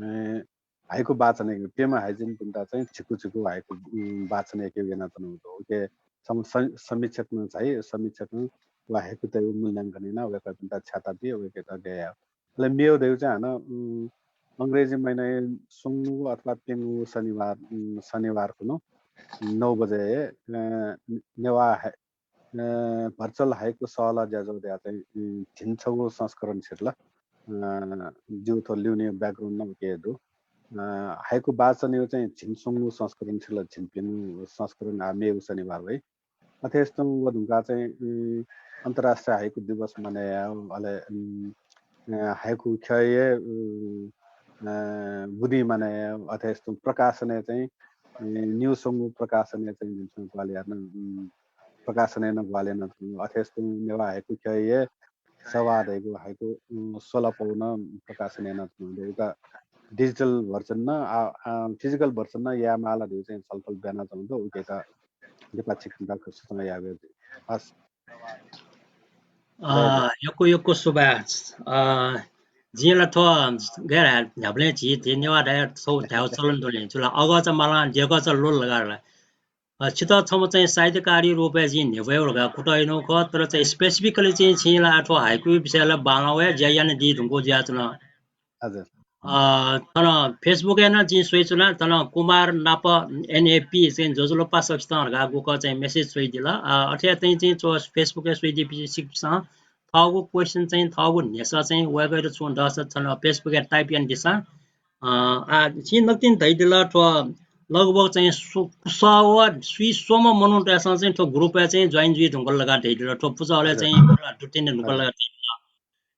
अ, हाइकु वाचन याकेगु, प्यम्ह हाइजिनपिन्त चाहिँ झिकू झिकू हाइकु, उम्, वाचन याकेगु यानाच्वनागु दु। उके छम्ह स-, समीक्षक नं झाइ, समीक्षकं व हाइकुतय्गु मूल्यांकन यानाः वय्कःपिन्त छ्याता बी, वय्कःयात ग्वय् याः। अले मेगु धइगु चाहिँ हानं, उम्, अंग्रेजी महिनाया स्वंगू अथवा प्यंगू शनिबार, उम्, शनिबार खुन्हु नौ बजे हे, अ, नेवाः हाइ-, अ, virtual हाइकु सहलह ज्याझ्वः धयाः चाहिँ, उम्, झिंछगू संस्करण छितल। अ, जिगु थ्व ल्यूनेया background नं उके हे दु। अ, हाइकु वाचनया चाहिँ झिंस्वंगू संस्करण छितल, झिंप्यंगू संस्करण आः मेगु शनिबार वइ। अथेसां तुं व धुंकाः चाहिँ, उम्, अन्तर्राष्ट्रिय हाइकु दिवस मनय् यायेगु, अले, उम्, अ, हाइकु ख्यःया, उम्, अ, बुदिं मनय् यायेगु, अथेसां तुं प्रकाशनय् चाहिँ, उम्, निगू स्वंगू प्रकाशनय् चाहिँ जिमिसं ग्वाहालि याना, उम्, प्रकाशनय् नं ग्वाहालि यानाच्वनागु। अथेसां तुं नेवाः हाइकु ख्यःया सवाः धइगु हाइकु, उम्, स्वलापौ नं प्रकाशन यानाच्वनागु दु। उकिया digital version नं, आ, आ, physical version नं यायेमाल धइगु चाहिँ छलफल ब्यानाच्वनागु दु। उकियात लिपा छिकपिन्त सूचना यायेगु जुइ। हस्। अ, यक्व यक्व सुभाय्। अ, जिं ला थ्व गैर न्ह्याबलें झी, झी नेवाः धाये थ्व धायेगु चलन दु नि। जुल अगःचा मालां देगःचा ल्वल धकाः ला। अ, छितः छम्ह चाहिँ साहित्यकार रूपय् जिं न्ह्यब्वये धकाः कुतः यानागु खः, तर चाहिँ specifically चाहिँ छिं ला थ्व हाइकु विषयलय् बांलाः वये ज्या यानादी धुंकूगु जुयाच्वन। हजुर। अ, थन Facebook-य् नं जिं स्वयाच्वना, थन कुमार नाप N A P चाहिँ ज्वजलपा सकसितं धकाः गुकः चाहिँ message स्वयादिल। अ, अथे याः चाहिँ चाहिँ थ्व Facebook-य् स्वयादीपिं छिकपिन्सं थःगु question चाहिँ, थःगु न्ह्यसः चाहिँ वय्कःयात छुं दःसा थन Facebook-य् type यानादिसँ। अ, आ, छिं नकतिनि धयादिल, थ्व लगभग चाहिँ सु-, खुसः व स्वीस्वम्ह मनूतय्सं चाहिँ थ्व group-य् चाहिँ join जुइ धुंकल धकाः धयादिल। थ्व पुचलय् हजुर। चाहिँ दुत्तिने धुंकल हजुर। धकाः धयादिल।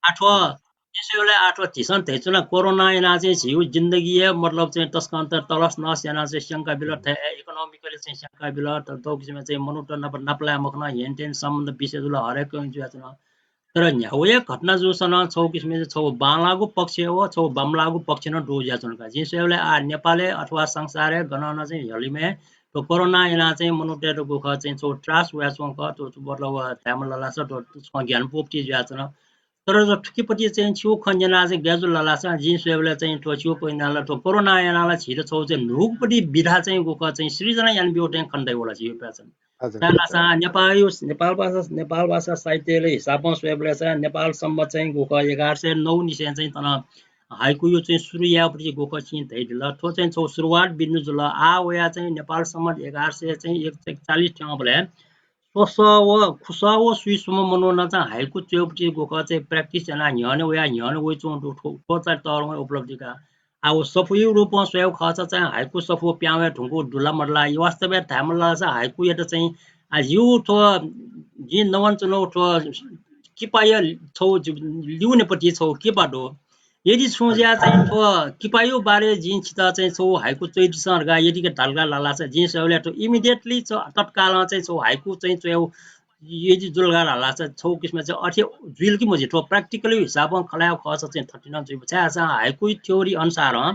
आ, थ्व हजुर। विषयलय् आ, थ्व झीसं धयाच्वना, कोरोना यानाः चाहिँ झीगु जिन्दगीया मतलब चाहिँ तसकं त तहस नहस यानाः चाहिँ स्यंकाबिल, हम्म। थ्व economically चाहिँ स्यंकाबिल, त दौ किसिमं चाहिँ मनूत नाप, नापलाये मखन, हेनतेन सम्बन्ध विच्छेद जुल, हरेक खँ जुयाच्वन। तर न्ह्यागुया घटना जूसां नं छगू किसिमं छगू बांलाःगु पक्ष व छगू बांमलाःगु पक्ष नं दु जुयाच्वन का। जिं स्वयेबलय् आः नेपालय् अथवा संसारय् गनं नं चाहिँ न्ह्यलिम्ह थ्व कोरोना यानाः चाहिँ मनूतय्त गुखः चाहिँ छगू त्रास वयाच्वंगु खः, थ्व, थ्व मतलब धायेमाल धाःसा थ्व, थ्व छकः ज्ञानपोप्ति जुयाच्वन। तर थुकिपट्टि चाहिँ छिगु खँ न्यनाः चाहिँ गय् जुल धाःसा, जिं स्वयेबलय् चाहिँ थ्व छिगु खँ न्यनाः ला थ्व कोरोना यानाः ला झीत छगू चाहिँ न्हूगुपट्टि विधा चाहिँ गुखः चाहिँ सृजना यानाब्यूगु चाहिँ खँ दइ वल झीगु प्याच्वना। हजुर। छाय् धाःसा नेपालयु, नेपाल भाषा, नेपाल भाषा साहित्यया हिसाबं स्वयेबलय् चाहिँ नेपाल सम्बत चाहिँ गुखः एघार सय नौ निसें चाहिँ थन हाइकुयु चाहिँ सुरु याःपट्टि गुखः छिं धयादिल। थ्व चाहिँ छगू सुरुवात बिन्दु जुल। आः वयाः चाहिँ नेपाल सम्बत एघार सय चाहिँ एक, एकचालिस थ्यंबलय् स्वसः व खुसः व स्वीस्वम्ह मनुखं चाहिँ हाइकु च्वयेगु गुखः चाहिँ practice यानाः न्ह्यःने वयाः न्ह्यःने वइच्वंगु दु। थ्व, थ्व चाहिँ तःधंगु उपलब्धि का। आः व सफूया रूपं स्वयेगु खःसा चाहिँ हाइकु सफू प्याहां वये धुंकूगु दु ला मदु ला? वास्तवय् धायेमाल धाःसा हाइकुयात चाहिँ, आ, जिगु थ्व, जिं नवानाच्वनागु थ्व किपाया छगू जि-, ल्यूनेपट्टि छगू किपा दु। यदि छुं ज्या चाहिँ थ्व किपायु बारे जिं छितः चाहिँ छगू हाइकु च्वइदिसँ धकाः यदि धाल धाःसा, जिं स्वयेबलय् थ्व immediately च-, तत्कालं चाहिँ छगू हाइकु चाहिँ च्वयेगु यदि जुल धाःसा छगू किसिमं चाहिँ अथे जुइल कि मजुइ, थ्व practically हिसाबं खँ ल्हायेगु खःसा चाहिँ थथे नं जुइमाः। छाय् धाःसा हाइकु theory अनुसारं,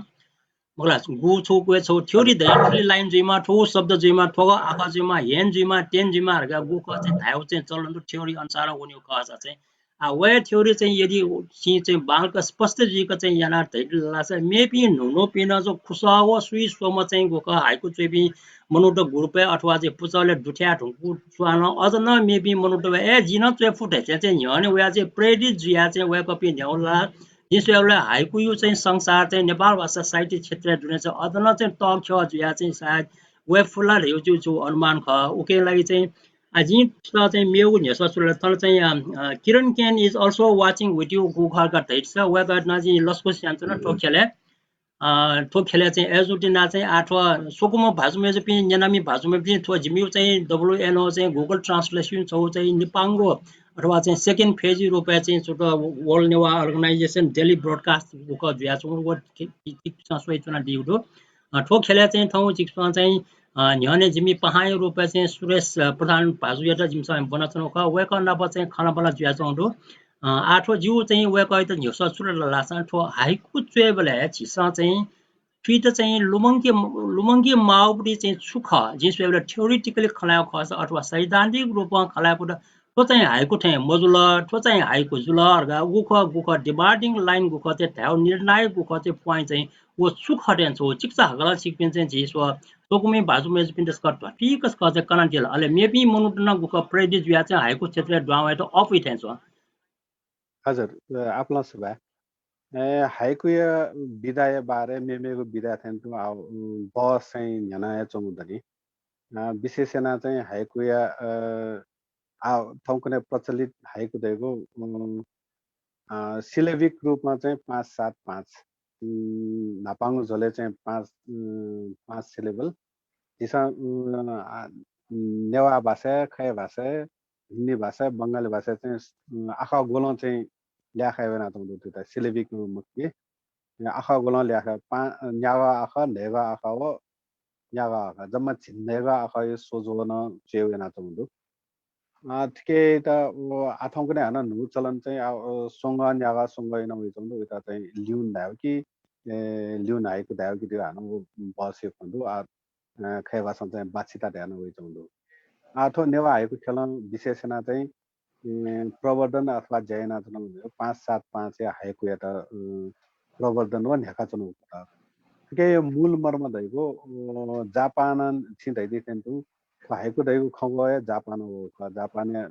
मखु ला, गु छगू, गु छगू theory दइ, थुलि line जुइमाः, थ्व शब्द जुइमाः, थ्व आखः जुइमाः, हेन जुइमाः, तेन जुइमाः धकाः गुखः चाहिँ धायेगु चाहिँ चलन दु। Theory अनुसारं वनीगु खःसा चाहिँ, आ, वया theory चाहिँ यदि छिं चाहिँ बांलाक स्पष्ट जुइक चाहिँ यानाः धयादिल धाःसा, मेपिं न्हून्हूपिं नं चाहिँ खुसः व स्वीस्वम्ह चाहिँ गुखः हाइकु च्वइपिं मनूत group-य् अथवा चाहिँ पुचलय् दुथ्याये धुंकूगु च्वनाः नं अझ नं मेपिं मनूत, ए, जिं नं च्वये फु धइथें चाहिँ न्ह्यःने वयाः चाहिँ प्रेरित जुयाः चाहिँ वय्कःपिं न्ह्यः ला, जिं स्वयेबलय् हाइकुयु चाहिँ संसार चाहिँ नेपाल भाषा साहित्य क्षेत्रय् दुने चाहिँ अझ नं चाहिँ तःख्यः जुयाः चाहिँ सायद वये फु ला धयागु चाहिँ छगू अनुमान खः। उकिया लागि चाहिँ, आ, जिं छितः चाहिँ मेगु न्ह्यसः स्वल। थन चाहिँ, अ, अ, Kiran Kane is also watching with you गुखः धकाः धयादिल। वय्कःयात नं जिं लसकुस यानाच्वना थ्व ख्यलय्। अ, थ्व ख्यलय् चाहिँ अय्जूगुलिं चाहिँ आः थ्व स्वकुमि भाजु मय्जुपिं, न्यनामि भाजु मय्जुपिं, थ्व जिमिगु चाहिँ W N O चाहिँ Google Translation छगू चाहिँ निपांगु अथवा चाहिँ second phase रूपय् चाहिँ छुट World Newah Organization daily broadcast गुखः जुयाच्वंगु व खि-, खि-, खिच्वं स्वयाच्वनादीगु दु। अ, थ्व ख्यलय् चाहिँ थौं झीसं चाहिँ, अ, न्ह्यःने जिमि पाहांया रूपय् चाहिँ सुरेश, अ, प्रधान भाजुयात जिमिसं ब्वनाच्वनागु खः। वय्कः नाप चाहिँ खँल्हाबल्हा जुयाच्वंगु दु। अ, आः थ्व जिगु चाहिँ वय्कःयात न्ह्यसः छु धाःसा, थ्व हाइकु च्वयेबलय् झीसं चाहिँ थुइत चाहिँ लुमंके, लुमंके माःगुपट्टि चाहिँ छु खः, जिं स्वयेबलय् theoretically खँ ल्हायेगु खःसा अथवा सैद्धान्तिक रूपं खँ ल्हायेगु खःसा, थ्व चाहिँ हाइकु थें मजुल, थ्व चाहिँ हाइकु जुल धकाः गुखः, गुखः dividing line गुखः चाहिँ धायेगु, निर्णायक गुखः चाहिँ point चाहिँ व छु खः थें च्वं, चिकिचा हकलं छिकपिं चाहिँ झी स्व-, स्वकुमि भाजु मय्जुपिन्त सकल ध्वाथुइक सकल चाहिँ कनादिल। अले मेपिं मनूत नं गुखः प्रेरित जुयाः चाहिँ हाइकु क्षेत्रय् दुहां वयेत अःपुइ थें च्वं। हजुर, अ, आपालं सुभाय्। ए, हाइकुया विधाया बारे, मेमेगु विधा थें तुं आः, उम्, बहस चाहिँ न्ह्यानाच्वंगु दनि। अ, विशेष यानाः चाहिँ हाइकुया, अ, आः थौंकन्हय् प्रचलित हाइकु धइगु, उम्, अ, syllabic रूपमा चाहिँ पाँच सात पाँच, उम्, न्हापांगु झ्वलय् चाहिँ पाँच, उम्, पाँच syllable। झीसं, उम्, आ, नेवाः भाषाय्, खय् भाषाय्, हिन्दी भाषाय्, बंगाली भाषाय् चाहिँ, उम्, आखः ग्वलं चाहिँ ल्याखा यानातःगु दु, थुइत syllabic रूपमा कि। आखः ग्वलं ल्याखा, पाँ-, न्यागः आखः, न्हय्गः आखः व न्यागः आखः, जम्मा झिंन्हय्गः आखःया स्वझ्वलं च्वय् यानातःगु दु। अ, थुकियात, अ, आः थौंकन्हय् हानं न्हू चलन चाहिँ, अ, अ, स्वंगः न्यागः स्वंगःया नं वइच्वंगु दु, वयात चाहिँ ल्यूने धायेगु कि, ए, ल्यूने हाइकु धायेगु कि धइगु हानं व बहसया खँ दु। आः, अ, खय् भाषां चाहिँ बाछिता धयाः नं वइच्वंगु दु। आः थ्व नेवाः हाइकु ख्यलं विशेष यानाः चाहिँ, ए, प्रवर्धन अथवा ज्या यानाच्वनागु पाँच सात पाँचया हाइकुयात, अ, प्रवर्धन व न्ह्याकाच्वनागु खः। थुकिया मूल मर्म धइगु, अ, जापानं छिं धयादी थें तुं थ्व हाइकु धइगु खँग्वः हे जापानं वःगु खः। जापानया, अ,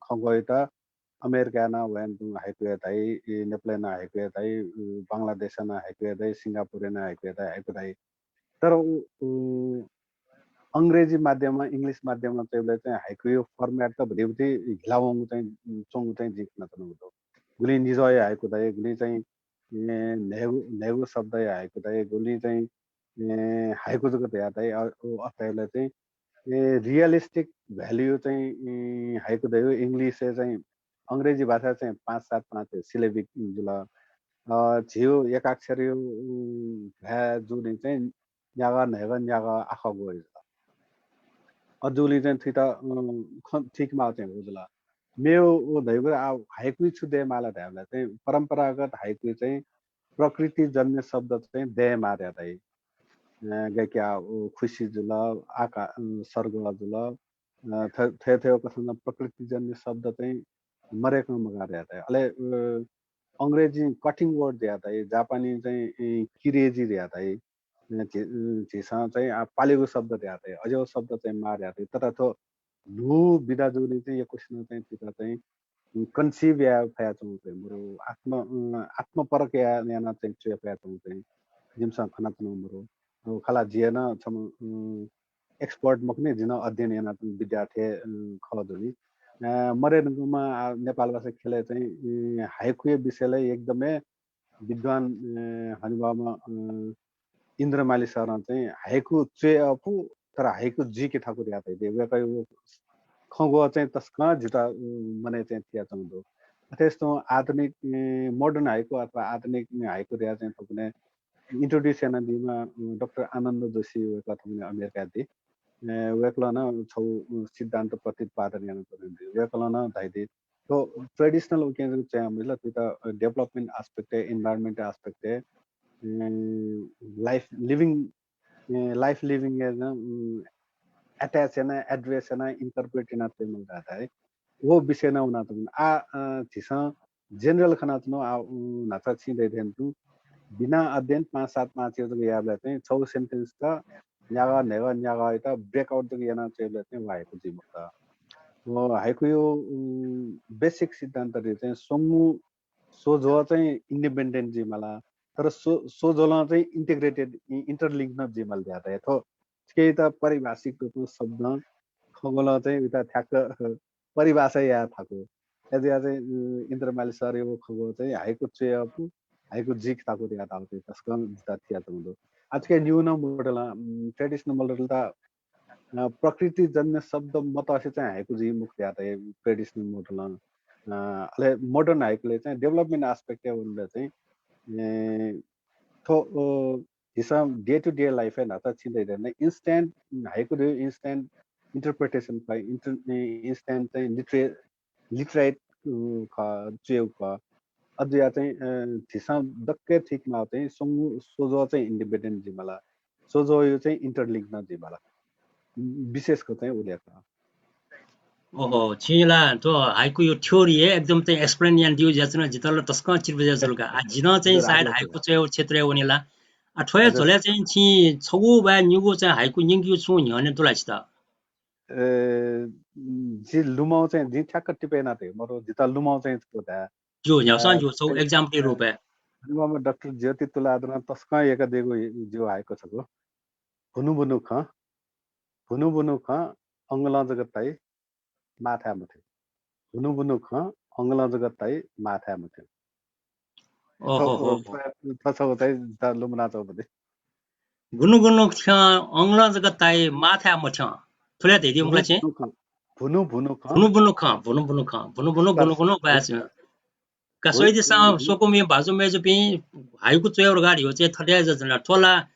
खँग्वःयात अमेरिकाय् नं वयाः तुं हाइकुया धाइ, ए, नेपालय् नं हाइकुया धाइ, अ, बंगलादेशय् नं हाइकुया धाइ, सिंगापुरय् नं हाइकुया धाइ, हाइकु धाइ। तर उ, उ, अंग्रेजी माध्यमं, English माध्यमं च्वयेबलय् चाहिँ हाइकुया format त भतिभति हिलावंगु चाहिँ, च्वंगु चाहिँ जिं खनाच्वनागु दु। गुलिं निझ्वःया हाइकु धाइ, गुलिं चाहिँ, ए, न्हय्गू, न्हय्गू शब्दया हाइकु धाइ, गुलिं चाहिँ, ए, हाइकु जक धयाः धाइ, अ, उ अथे धाइबलय् चाहिँ, ए, realistic value चाहिँ, ए, हाइकु धइगु English-य् चाहिँ, अंग्रेजी भाषाय् चाहिँ पाँच सात पाँच syllabic जुल। अ, झीगु एकाक्षरया, उम्, भाय् जूगुलिं चाहिँ न्यागः न्हय्गः न्यागः आखः ग्वः जुल। अ, जूगुलिं चाहिँ थुइत, अ, खँ थुइकेमाःगु चाहिँ व जुल। मेगु व धइगु, आ, हाइकुइ छु दयेमाल धायेबलय् चाहिँ परम्परागत हाइकुइ चाहिँ प्रकृतिजन्य शब्द चाहिँ दयेमाः धयाः धाइ। अ, गय् कि आ, व खुसि जुल, आका-, अ, सर्गः जुल, अ, थ-, थथे कथं प्रकृतिजन्य शब्द चाहिँ मदय्कं मगाः धयातइ। अले अ, अंग्रेजी cutting word धयातइ, जापानी चाहिँ अ, किरेजी धयातइ। अ, झी-, अ, झीसं चाहिँ आ, पालेगु शब्द धयातइ, अज्याःगु शब्द चाहिँ माः धयातइ। तर थ्व न्हू विधा जूगुलिं चाहिँ यक्वसिनं चाहिँ थुइत चाहिँ अ, conceive याये फयाच्वंगु चाहिँ मरु, आत्म अ, आत्मपरक या-, यानाः चाहिँ च्वये फयाच्वंगु चाहिँ जिमिसं खनाच्वनागु मरु। अ, खला जि नं छम्ह अ, expert मखुनि, जि नं अध्ययन यानाच्वंगु विद्यार्थी अ, खः धुनि। अ, मदय्कंम्ह आ, नेपाल भाषा ख्यलय् चाहिँ अ, हाइकुया विषयलय् एकदमै विद्वान अ, हनेबहःम्ह अ, इन्द्र माली सरं चाहिँ हाइकु च्वये अःपु, तर हाइकु जुइके थाकु धयातइ। वय्कःया खँग्वः चाहिँ तसकं जितः अ, मनय् चाहिँ थियाच्वंगु दु। अथेसां तुं आधुनिक अ, modern हाइकु अथवा आधुनिक हाइकु धयाः चाहिँ थुकथं introduce यानादीम्ह अ, डाक्टर आनन्द जोशी, वय्कः थुकथं अमेरिकाय् दी। अ, वय्कलं नं छगू अ, सिद्धान्त प्रतिपादन यानाच्वनादी। वय्कलं नं धयादी। थ्व traditional उकिं जक च्वयाः मजिल, थुइत अ, development aspect-य्, environment aspect-य्, अ, life living, अ, life living-य् नं अ, attach यानाः, address यानाः, incorporate यानाः च्वयेमाल धाःसा व विषय नं वनाच्वंगु। आ अ, झीसं general खनाच्वनागु आ, उ, न्हाचः छिं धयाथें तुं बिना अध्ययन पाँच सात पाँच जक याःबलय् चाहिँ छगू sentence-त न्यागः न्हय्गः न्यागःयात break out जक यानाः च्वयेबलय् चाहिँ व हाइकु जुइ मखुत। व हाइकुया उ, basic सिद्धान्त दु चाहिँ स्वंगू स्वझ्वः चाहिँ independent जुइमाल, तर स्व-, स्वझ्वलं चाहिँ integrated, इ-, interlink नं जुइमाल धयातइ। थ्व छुकियात पारिभाषिक रूपमा शब्दं खँग्वलं चाहिँ उइत ठ्याक्क परिभाषा याये थाकु। अय्जुयाः चाहिँ अ, इन्द्र माली सरया व खँग्वः चाहिँ हाइकु च्वये अःपु, हाइकु जुइके थाकु धयाः धाःगु चाहिँ तसकं जितः थियाच्वंगु दु। आ, थुकिया निगू नं model-ं, उम्, traditional model-ं त अ, प्रकृतिजन्य शब्द मतसे चाहिँ हाइकु जुइ मखु धयातइ traditional model-ं। अ, अले modern हाइकुलय् चाहिँ development aspect-य् वनेबलय् चाहिँ, ए, थ्व, अ, झीसं day to day life-य् न्हाचः छिं धयाथें instant हाइकु दु, instant interpretation खः, inter-, ए, instant चाहिँ लिटरे-, literate, अ, खः, च्वयेगु खः। अज्याःगु चाहिँ, अ, झीसं दक्व थुइके माःगु चाहिँ स्वंगू स्वझ्वः चाहिँ independent जुइमाल, स्वझ्वःया चाहिँ interlink नं जुइमाल। विशेष खँ चाहिँ उलि खः। ओहो, छिं ला थ्व हाइकुया theory हे एकदम चाहिँ explain यानादीगु जुयाच्वन, जितः ला तसकं चित्त बुझे जुल का। आ, जि नं चाहिँ हजुर, सायद हजुर, हाइकु हजुर। च्वयेगु क्षेत्रय् वने ला। आ, थ्वया हजुर। झ्वलय् चाहिँ छिं छगू वा निगू चाहिँ हाइकु न्यंकेगु छुं न्ह्यःने दु ला छितः? ए, जि लुमं चाहिँ, जिं ठ्याक्क टिपे याना धयागु मरु, जितः लुमं चाहिँ छगू धाये। ज्यू, न्ह्याउँसां अ, ज्यू, छगू ए, example-या ए, रूपय्। हनेबहःम्ह डाक्टर ज्योति तुलाधरं तसकं यय्कादीगु ज्यू हाइकु छगू। भुनु भुनु खँ, भुनु भुनु खँ, अंगलं जक ताइ, माःथाय् मथ्यं। भुनु भुनु खँ, अंगलं जक ताइ, माःथाय् मथ्यं। ओहो, थ्व, हो, हो। थ्व, थ्व छगू चाहिँ जितः लुमनाच्वंगु दु। भुनु भुनु खँ, अंगलं जक ताइ, माःथाय् मथ्यं। थुलि धयादी भुनु मखुला छिं? भुनु खँ, भुनु भुनु खँ। भुनु भुनु खँ, भुनु भुनु खँ, भुनु भुनु, बस, गुनु गुनु, बस। बस। का भुनु, स्वइदिसँ, भुनु, भुनु। स्वकुमि भाजु मय्जुपिं, हाइकु च्वयेगु धकाः धाःगु चाहिँ थथे जुल। थ्व ला,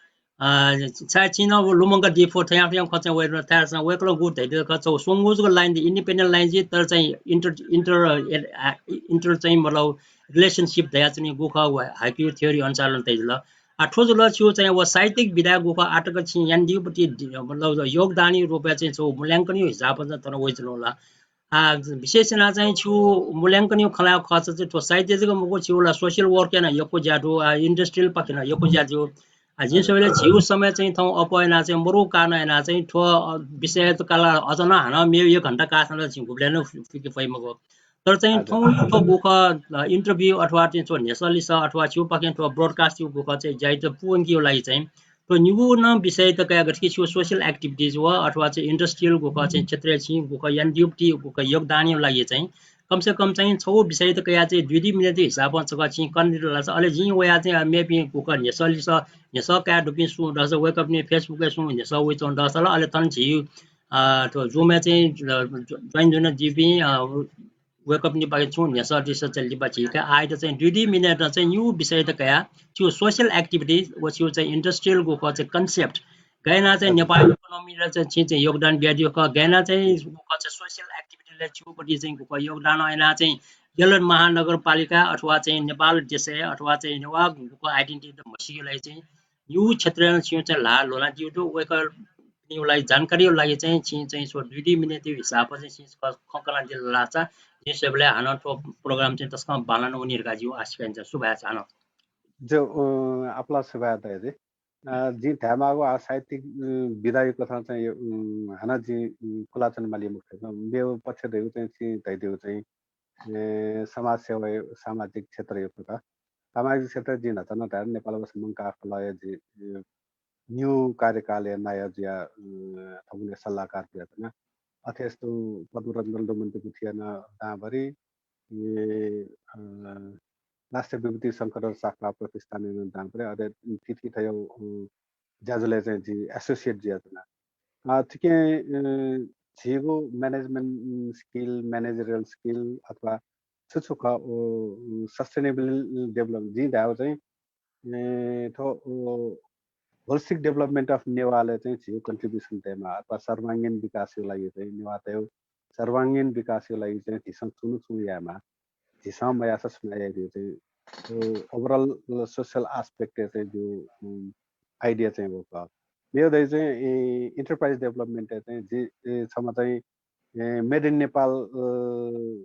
अ, छाय् छिं नं लुमंकादी फु, थज्याःगु थज्याःगु खँ चाहिँ वय्कलं धाःसा, वय्कलं गुगु धयादी खः, छगू स्वंगू जक line दु, independent line दु, तर चाहिँ inter-, inter-, अ, inter चाहिँ मतलब relationship दयाच्वनीगु खः, व हाइकुया theory अनुसार नं तयादिल। आ, थ्व जुल छिगु चाहिँ व साहित्यिक विधाय् गुखः आःतक छिं यानादीगु पति, मतलब योगदानया रूपय् चाहिँ छगू मूल्यांकनया हिसाबं चाहिँ थन वयाच्वनागु ला। आ, विशेष यानाः चाहिँ छिगु मूल्यांकनया खँ ल्हायेगु खःसा चाहिँ थ्व साहित्य जक मखु, छिगु ला social work-य् नं यक्व ज्या दु, आ, industrial पाखे नं यक्व ज्या दु। आ, जिं हजुर। स्वयेबलय् झीगु समय चाहिँ थौं अप्वः यानाः चाहिँ मरु कारणं यानाः चाहिँ थ्व, अ, विषययात काला अझ नं हानं मेगु एक घण्टा काःसा नं झी गुबलें नं फुके फइ मखु। तर चाहिँ हजुर। थौं थ्व गुखः, अ, interview अथवा चाहिँ थ्व न्ह्यसः लिसः अथवा छिगुपाखें थ्व broadcast-या गुखः चाहिँ ज्यायात पूवंकेगु लागि चाहिँ थ्व निगू नं विषययात कयाः गथे कि छिगु social activities व अथवा चाहिँ industrial गुखः चाहिँ क्षेत्रय् छिं गुखः यानादीगु पति गुखः योगदानया लागि चाहिँ कम से कम चाहिँ छगू विषययात कयाः चाहिँ दुई दुई मिनेटया हिसाबं छकः छिं कनादिल धाःसा, अले जिं वयाः चाहिँ मेपिं गुखः न्ह्यसः लिसः, न्ह्यसः काये दुपिं सुं दःसा वय्कःपिनि Facebook-य् सुं न्ह्यसः वयाच्वंगु दःसा ला, अले थन झी, अ, थ्व Zoom-य् चाहिँ, अ, join जुयादीपिं, अ, वय्कःपिनिपाखें छुं न्ह्यसः लिसः चाहिँ लिपा झीके आःयात चाहिँ दुई दुई मिनेटं चाहिँ निगू विषययात कयाः छिगु social activities व छिगु चाहिँ industrial गुखः चाहिँ concept गय् यानाः चाहिँ नेपाल economy-लय् चाहिँ छिं चाहिँ योगदान बियादीगु खः, गय् यानाः चाहिँ गुखः चाहिँ social activity-लय् छिगु पति चाहिँ गुखः योगदान यानाः चाहिँ यल महानगरपालिका अथवा चाहिँ नेपाल देशय् अथवा चाहिँ नेवाः गुखः identity-यात म्हसीकेगु लागि चाहिँ निगू क्षेत्रय् नं छिं चाहिँ ल्हाः ल्ह्वनादीगु दु। वय्कःपिनिगु लागि जानकारीया लागि चाहिँ छिं चाहिँ छगू दुई दुई मिनेटया हिसाबं चाहिँ छिं खँ कनादिल धाःसा जिं स्वयेबलय् हानं थ्व program चाहिँ तसकं बांलाना वनी धकाः जिगु आशिका याना। सुभाय् हानं। जो अ, आपालं सुभाय् दया जी। अ, जिं धायेमाःगु आ साहित्यिक अ, विधाया कथं चाहिँ अ, हानं जिं अ, कुलाच्वने माली मखु। मेगु पक्ष धइगु चाहिँ जिं धयादीगु चाहिँ ए, समाज सेवा, सामाजिक क्षेत्रया कथं। सामाजिक क्षेत्र जिं न्हाचः नं धाये, नेपाल भाषा मंकाः खलःया जि, ए, निगू कार्यकालया नायः जुयाः, अ, थौंकन्हय् सल्लाहकार जुयाच्वना। अथे हे तुं पद्मरत्न दलमणि गुथिया नं दांभरि, ए, अ, राष्ट्रिय विभूति शंखधर साख्वाः प्रतिष्ठानया नं दांभरि, अथे थीथी थ्व, अ, ज्याझ्वलय् चाहिँ जि associate जुयाच्वना। अ, थुकिं, अ, झीगु management, उम्, skill, managerial skill अथवा छु छु खः, उ, उम्, sustainable development जिं धायेगु चाहिँ, ए, थ्व, उ, holistic development of नेवालय् चाहिँ झीगु contribution दयेमाः अथवा सर्वाङ्गीण विकासया लागि चाहिँ नेवाःतय् सर्वाङ्गीण विकासया लागि चाहिँ झीसं छुं न छुं यायेमाः। झीसं मयाःसा सुनां याइ धइगु चाहिँ, अ, overall social aspect-य् चाहिँ जिगु, उम्, idea चाहिँ व खः। मेगु धइगु चाहिँ, ए, enterprise development-य् चाहिँ जि, ए, छम्ह चाहिँ, ए, Made in Nepal, अ,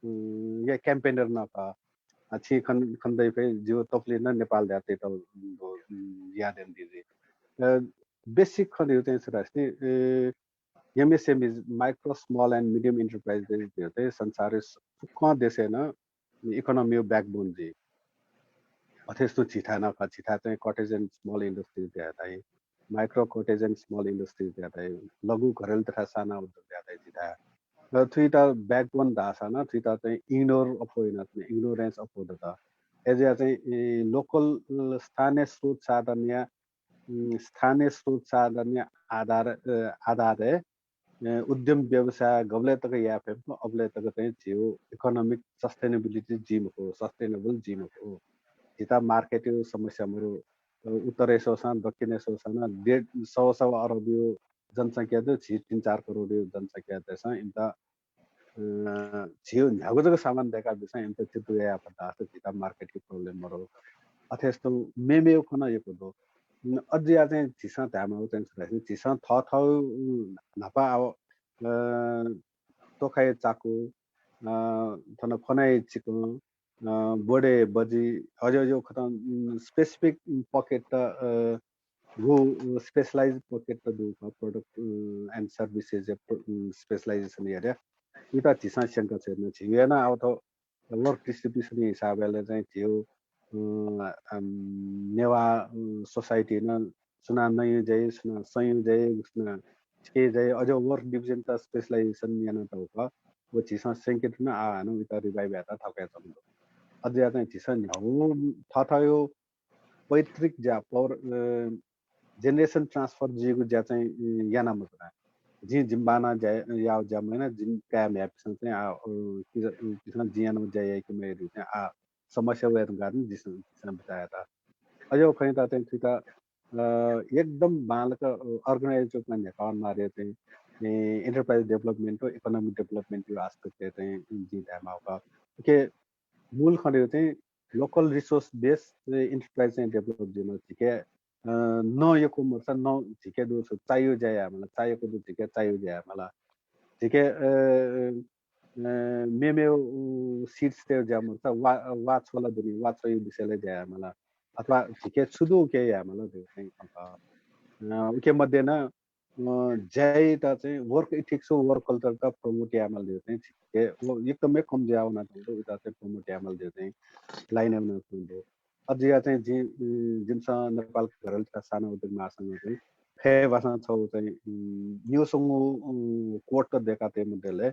उम्, या campaigner नं खः। अ, छिं खन, खने दइ फइ, जिगु तपुलि नं नेपाल धयाः title, उम्, यानादिल जि। अ, basic खँ धइगु चाहिँ छु धाःसा नि, ए, MSMEs, micro, small and medium enterprises धइगु चाहिँ संसारया फुक्कं देशय् नं economy-या backbone जुइ। अथे हे तुं झीथाय् नं खः, झीथाय् चाहिँ cottage and small industries धयाः धाइ, micro cottage and small industries धयाः धाइ, लघु घरेलु तथा साना उद्योग धयाः धाइ झीथाय्। र थुइत backbone धाःसा नं थुइत चाहिँ ignore अप्वः यानाच्वन, ignorance अप्वः दत। अय्‌जुयाः चाहिँ, ए, local, अ, स्थानीय स्रोत साधनया, उम्, स्थानीय स्रोत साधनया आधार, अ, आधारय्, अ, उद्यम व्यवसाय गबलय् तक याये फइ मखु, अबलय् तक चाहिँ झीगु economic sustainability जुइ मखु, sustainable जुइ मखु। झीत market-या समस्या मरु, अ, उत्तरय् स्वःसां, दक्षिणय् स्वःसां नं डेढ, सवा सवा अरबया जनसंख्या दु, झी तीन चार करोडया जनसंख्या दय्‌सां इमित अ, झीगु न्ह्यागु जक सामान दय्‌काः बिसां इमित चित्त याये फत धाःसा झीत market-या problem मरु। अथे हे तुं मेमेगु खँ नं यक्व दु। उम्, अय्‌जुयाः चाहिँ झीसं धायेमाःगु चाहिँ छु धाःसा नि, झीसं थःथःगु, उम्, न्हापा आः, अ, तोखाया चाकु, अ, थन ख्वनाया चिकं, अ, बोडे बजि, अज्याःगु कथं, उम्, specific pocket-त, अ, गु specialized pocket-त दु खः, product, अ, and services-या प्र-, अ, specialization यात। उइत झीसं स्यंका छ्वये धुन। झीगु नं आः थ्व work distribution-या हिसाबय् चाहिँ झीगु, अ, अम, नेवाः, अ, society नं सुनां नँयु ज्या याइ, सुनां सँयु ज्या याइ, सुनां छिके ज्या याइ, अज्याःगु work division-त specialization यानातःगु खः। व झीसं स्यंके धुन, आः हानं उइत revive यायेत थःके च्वंगु दु। अज्याःगु चाहिँ झीसं न्ह्यागु थःथःगु पैतृक ज्या, पौर-, अ, generation transfer जुइगु ज्या चाहिँ, अ, याना मच्वना। जिं जिमि बांनं ज्या, याःगु ज्या मयाना, जिमि काय् म्ह्याय्‌पिसं चाहिँ आः, अ, कि-, अ, किसं जिं यानागु ज्या याय्‌के मयाः धइगु चाहिँ आः समस्या वये धुंकाः नं झीसं, झीसं बिचाः यात। अज्याःगु खँयात चाहिँ थुइत, अ, एकदम बांलाक, अ, organized रूपमा न्ह्याकाः वनेमाः धइगु चाहिँ, ए, enterprise development व economic development-या aspect-य् चाहिँ जिं धायेमाःगु खः। उकी मूल खँ धइगु चाहिँ local resource base enterprise चाहिँ develop जुइमाः। झीके, अ, नं यक्व मदुसा नं झीके दु, छु चाय्‌गु ज्या यायेमाल, चाय् यक्व दु झीके चाय्‌गु ज्या यायेमाल। झीके, अ, अ, मेमेगु, उ, seeds-तय् ज्या मदुसा वा, वा छ्वला दुनि, वा छ्वय्‌गु विषयलय् ज्या यायेमाल। अथवा झीके छु दु उकी यायेमाल धइगु चाहिँ खँ खः। अ, उकी मध्ये नं अ, ज्यायात चाहिँ work ethics व work culture-त promote यायेमाल धइगु चाहिँ झीके व एकदमै कम जुयाः वनाच्वंगु दु, उइत चाहिँ promote यायेमाल धइगु चाहिँ line-य् वनाच्वंगु दु। अज्याःगु चाहिँ जि, उम्, जिमिसं नेपाल घरेलु तथा साना उद्योग महासंघं चाहिँ फय् भाषां छगू चाहिँ, उम्, न्ह्यागु स्वंगू, उम्, quote-त दय्‌का तये मध्यलय्,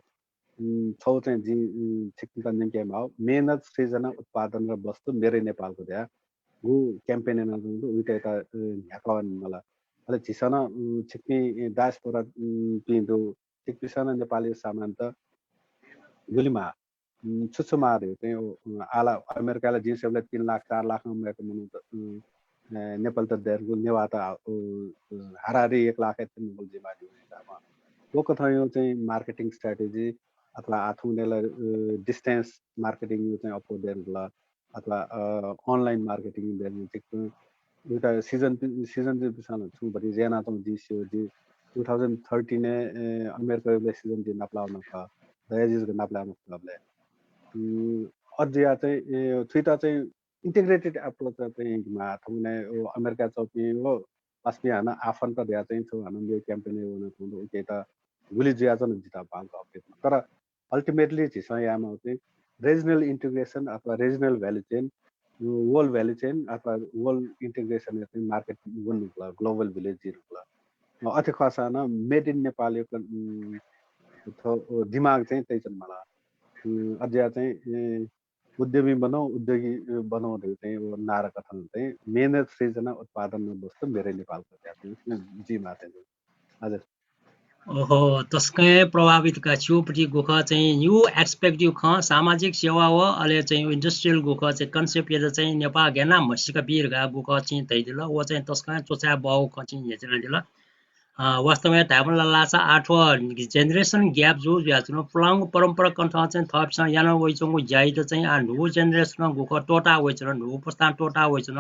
उम्, छगू चाहिँ जिं, उम्, छिकपिन्त न्यंके माःगु, मेहनत, सृजना, उत्पादन र वस्तु मेरै नेपालको धयाः गु campaign यानाच्वंगु दु, उइत, अ, न्ह्याकाः वनेमाल। अले झीसं नं, उम्, छिकपिं diaspora, उम्, पिं दु, छिकपिन्सं नं नेपालया सामानत गुलि माः, उम्, छु छु माः धइगु चाहिँ, उ, उम्, आः ला अमेरिकाय् ला जिं स्वयेबलय् तीन लाख, चार लाखं मय्‌क मनूत, उम्, अ, नेपालत दयेधुंकल, नेवाःत, अ, उ, अ, हाराहारी एक लाख हे तिनि मखुल जिं माः धइगु हिसाबं। व कथंया चाहिँ marketing strategy अथवा आः थौंकन्हय् ला, अ, distance marketing-या चाहिँ अप्वः दयेधुंकल। अथवा, अ, online marketing दयेधुंकल। उइत season, season जि बिसां ला छुं भति ज्या यानाच्वंगु जिं स्यू। जि two thousand thirteen-य्, अ, अमेरिका वयेबलय् season जि नापलाः वना खः। दयाजिजुक नापलाये मखुबलय् अज्या चाहिँ थुइत चाहिँ integrated approach चाहिँ मा थौंकन्हय् अमेरिका च्वंपिं व पासापिं हानं आफन्त धया चाहिँ छु हानं मेगु campaign वना थौं उकेत गुलि जुयाच्वन जिता बांलाक update। तर ultimately झीसं यायेमाःगु चाहिँ regional integration अथवा regional value chain, whole value chain अथवा whole integration या चाहिँ market वनेगु, global village जुइगु। अथे खःसां नं made in Nepal या दिमाग चाहिँ तयाच्वनेमाल। अज्या चाहिँ उद्यमी बनौं, उद्योगी बनौं धइगु चाहिँ नारा कथं चाहिँ मेहनत सृजना उत्पादन वस्तु मेरै नेपाल जुइमाः चाहिँ। हजुर। ओहो, तसकं प्रभावित का। छिगु पट्टि गुखः चाहिँ new aspect या खँ, सामाजिक सेवा व अले चाहिँ industrial गुखः चाहिँ concept यात चाहिँ नेपाः गय् याना म्हसीका बी धकाः गुखः चाहिँ धयादिल। व चाहिँ तसकं च्वछाये बहःगु खँ चाहिँ न्ह्यचिनादिल। अ, वास्तवय् धायेमाल धाःसा आः थ्व generation gap जू जुयाच्वन। पुलांगु परम्परा कथं चाहिँ थःपिसं याना वइच्वंगु ज्याइत चाहिँ आः न्हूगु generation गुखः त्वःता वइच्वन, न्हूगु पुस्तां त्वःता वइच्वन।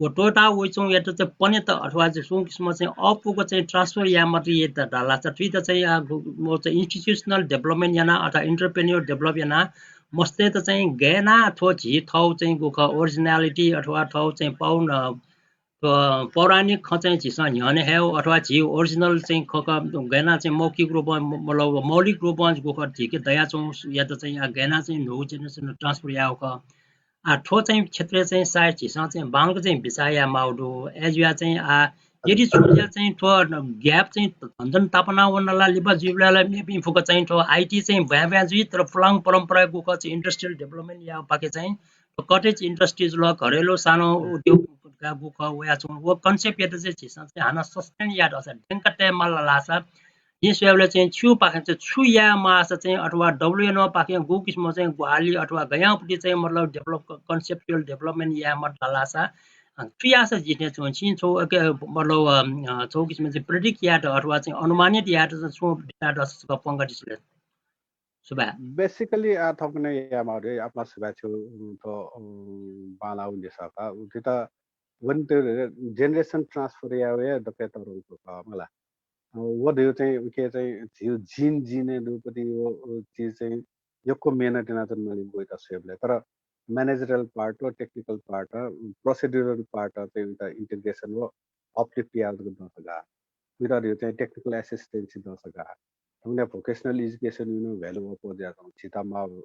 व त्वःता वइच्वंगु यात चाहिँ पनेत अथवा चाहिँ सुं किसिम चाहिँ अःपुक चाहिँ transfer याये मात्र यात धाःसा थुइत चाहिँ institutional development याना अथवा entrepreneur develop याना मस्तय्त चाहिँ गय् याना थ्व झी थःगु चाहिँ गुखः originality अथवा थःगु चाहिँ पौराणिक खँ चाहिँ झीसं न्ह्यःने हयेगु अथवा झी original चाहिँ खँ गय् याना चाहिँ मौखिक रूपं मतलब मौलिक रूपं गुखः झीके दयाच्वंगु यात चाहिँ गय् याना चाहिँ न्हूगु generation transfer यायेगु खः। आः थ्व चाहिँ क्षेत्रय् चाहिँ सायद झीसं चाहिँ बांलाक चाहिँ बिचाः यायेमाःगु दु। अय्जुया चाहिँ आः यदि छुं चाहिँ थ्व gap चाहिँ झन झन तापाना वन ला लिपा जुइबलय् ला मेपिं फुक्क चाहिँ थ्व IT चाहिँ ब्वाँय् ब्वाँय् जुइ, तर पुलांगु परम्पराया गुखः चाहिँ industrial development याःगु पाखे चाहिँ cottage industry जुल, घरेलु सानो उद्योगया गुखः वयाच्वंगु व concept यात चाहिँ झीसं चाहिँ हानं sustain यात अथवा द्यंका तयेमाल धाःसा जिं स्वयेबलय् चाहिँ छिगु पाखें चाहिँ छु याये माःसा चाहिँ अथवा WNO पाखें गु किसिम चाहिँ ग्वाहालि अथवा गयां पट्टि चाहिँ मतलब develop conceptual development याये माल धाःसा छु याःसा जिथें च्वं छिं छौ मतलब छौ किसिम चाहिँ predict यात अथवा चाहिँ अनुमानित यात चाहिँ छौ दिनात छकः पंगत सिले। सुभाय्। Basically आः थौंकन्हय् यायेमाःगु दु, आपालं सुभाय् छु बांलाःगु निसः का। उकित वने generation transfer यायेगु दकलय् तःधंगु खः मला। व धइगु चाहिँ उके चाहिँ झीगु gene, gene दुपति व चिज चाहिँ यक्व मेहनत यानाच्वनेमाली वइत स्वयेबलय्। तर managerial part व technical part, procedural part चाहिँ उइत integration व uplift यायेगु जक दंसा गाः। उइत धइगु चाहिँ technical assistance दंसा गाः। थौंकन्हय् vocational education युनिगु value अप्वः जुयाच्वंगु झीत माःगु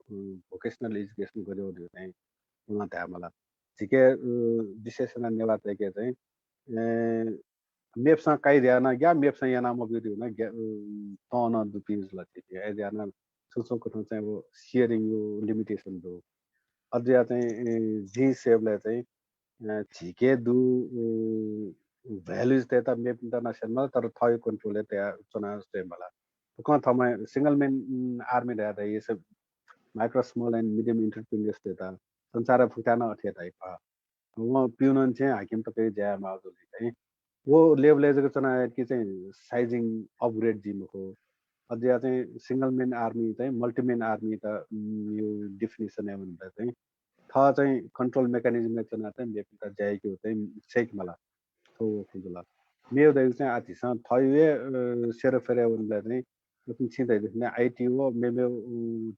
vocational education गज्याःगु धइगु चाहिँ उनं धायेमाल। झीके विशेष यानाः नेवाःतय्के चाहिँ मेपिसं काइ धयाः नं ग्याः, मेपिसं याना मब्यू धइगु नं ग्याः, तं नं दुपिं जुल झीके। अय्जुयाः नं छुं छुं कथं चाहिँ व sharing या limitation दु। अज्जुया चाहिँ जिं स्वयेबलय् चाहिँ झीके दु values तय्त मेपिन्त नं स्यनेमाल, तर थःगु control य् तयाः च्वना स्वयेमाल। थुकथं थःम्हं single man army धयाः धाइ, micro, small and medium entrepreneurs तय्त संसार फुक्कसिनं अथे धाइ खः। वं पिउनन छेँ हाकिम तक ज्या यायेमाःगु जुल चाहिँ। व level य् जक च्वना यात कि चाहिँ sizing upgrade जुइ मखु। अज्जुया चाहिँ single man army चाहिँ multi man army त definition याये वनेबलय् चाहिँ थः चाहिँ control mechanism य् च्वनाः चाहिँ मेपिन्त ज्या याकेगु चाहिँ सय्केमाल। थ्व व खँ जुल। मेगु धइगु चाहिँ आः झीसं थःगु हे सेरोफेरोय् वनेबलय् चाहिँ छिं धयादिल थें IT व मेमेगु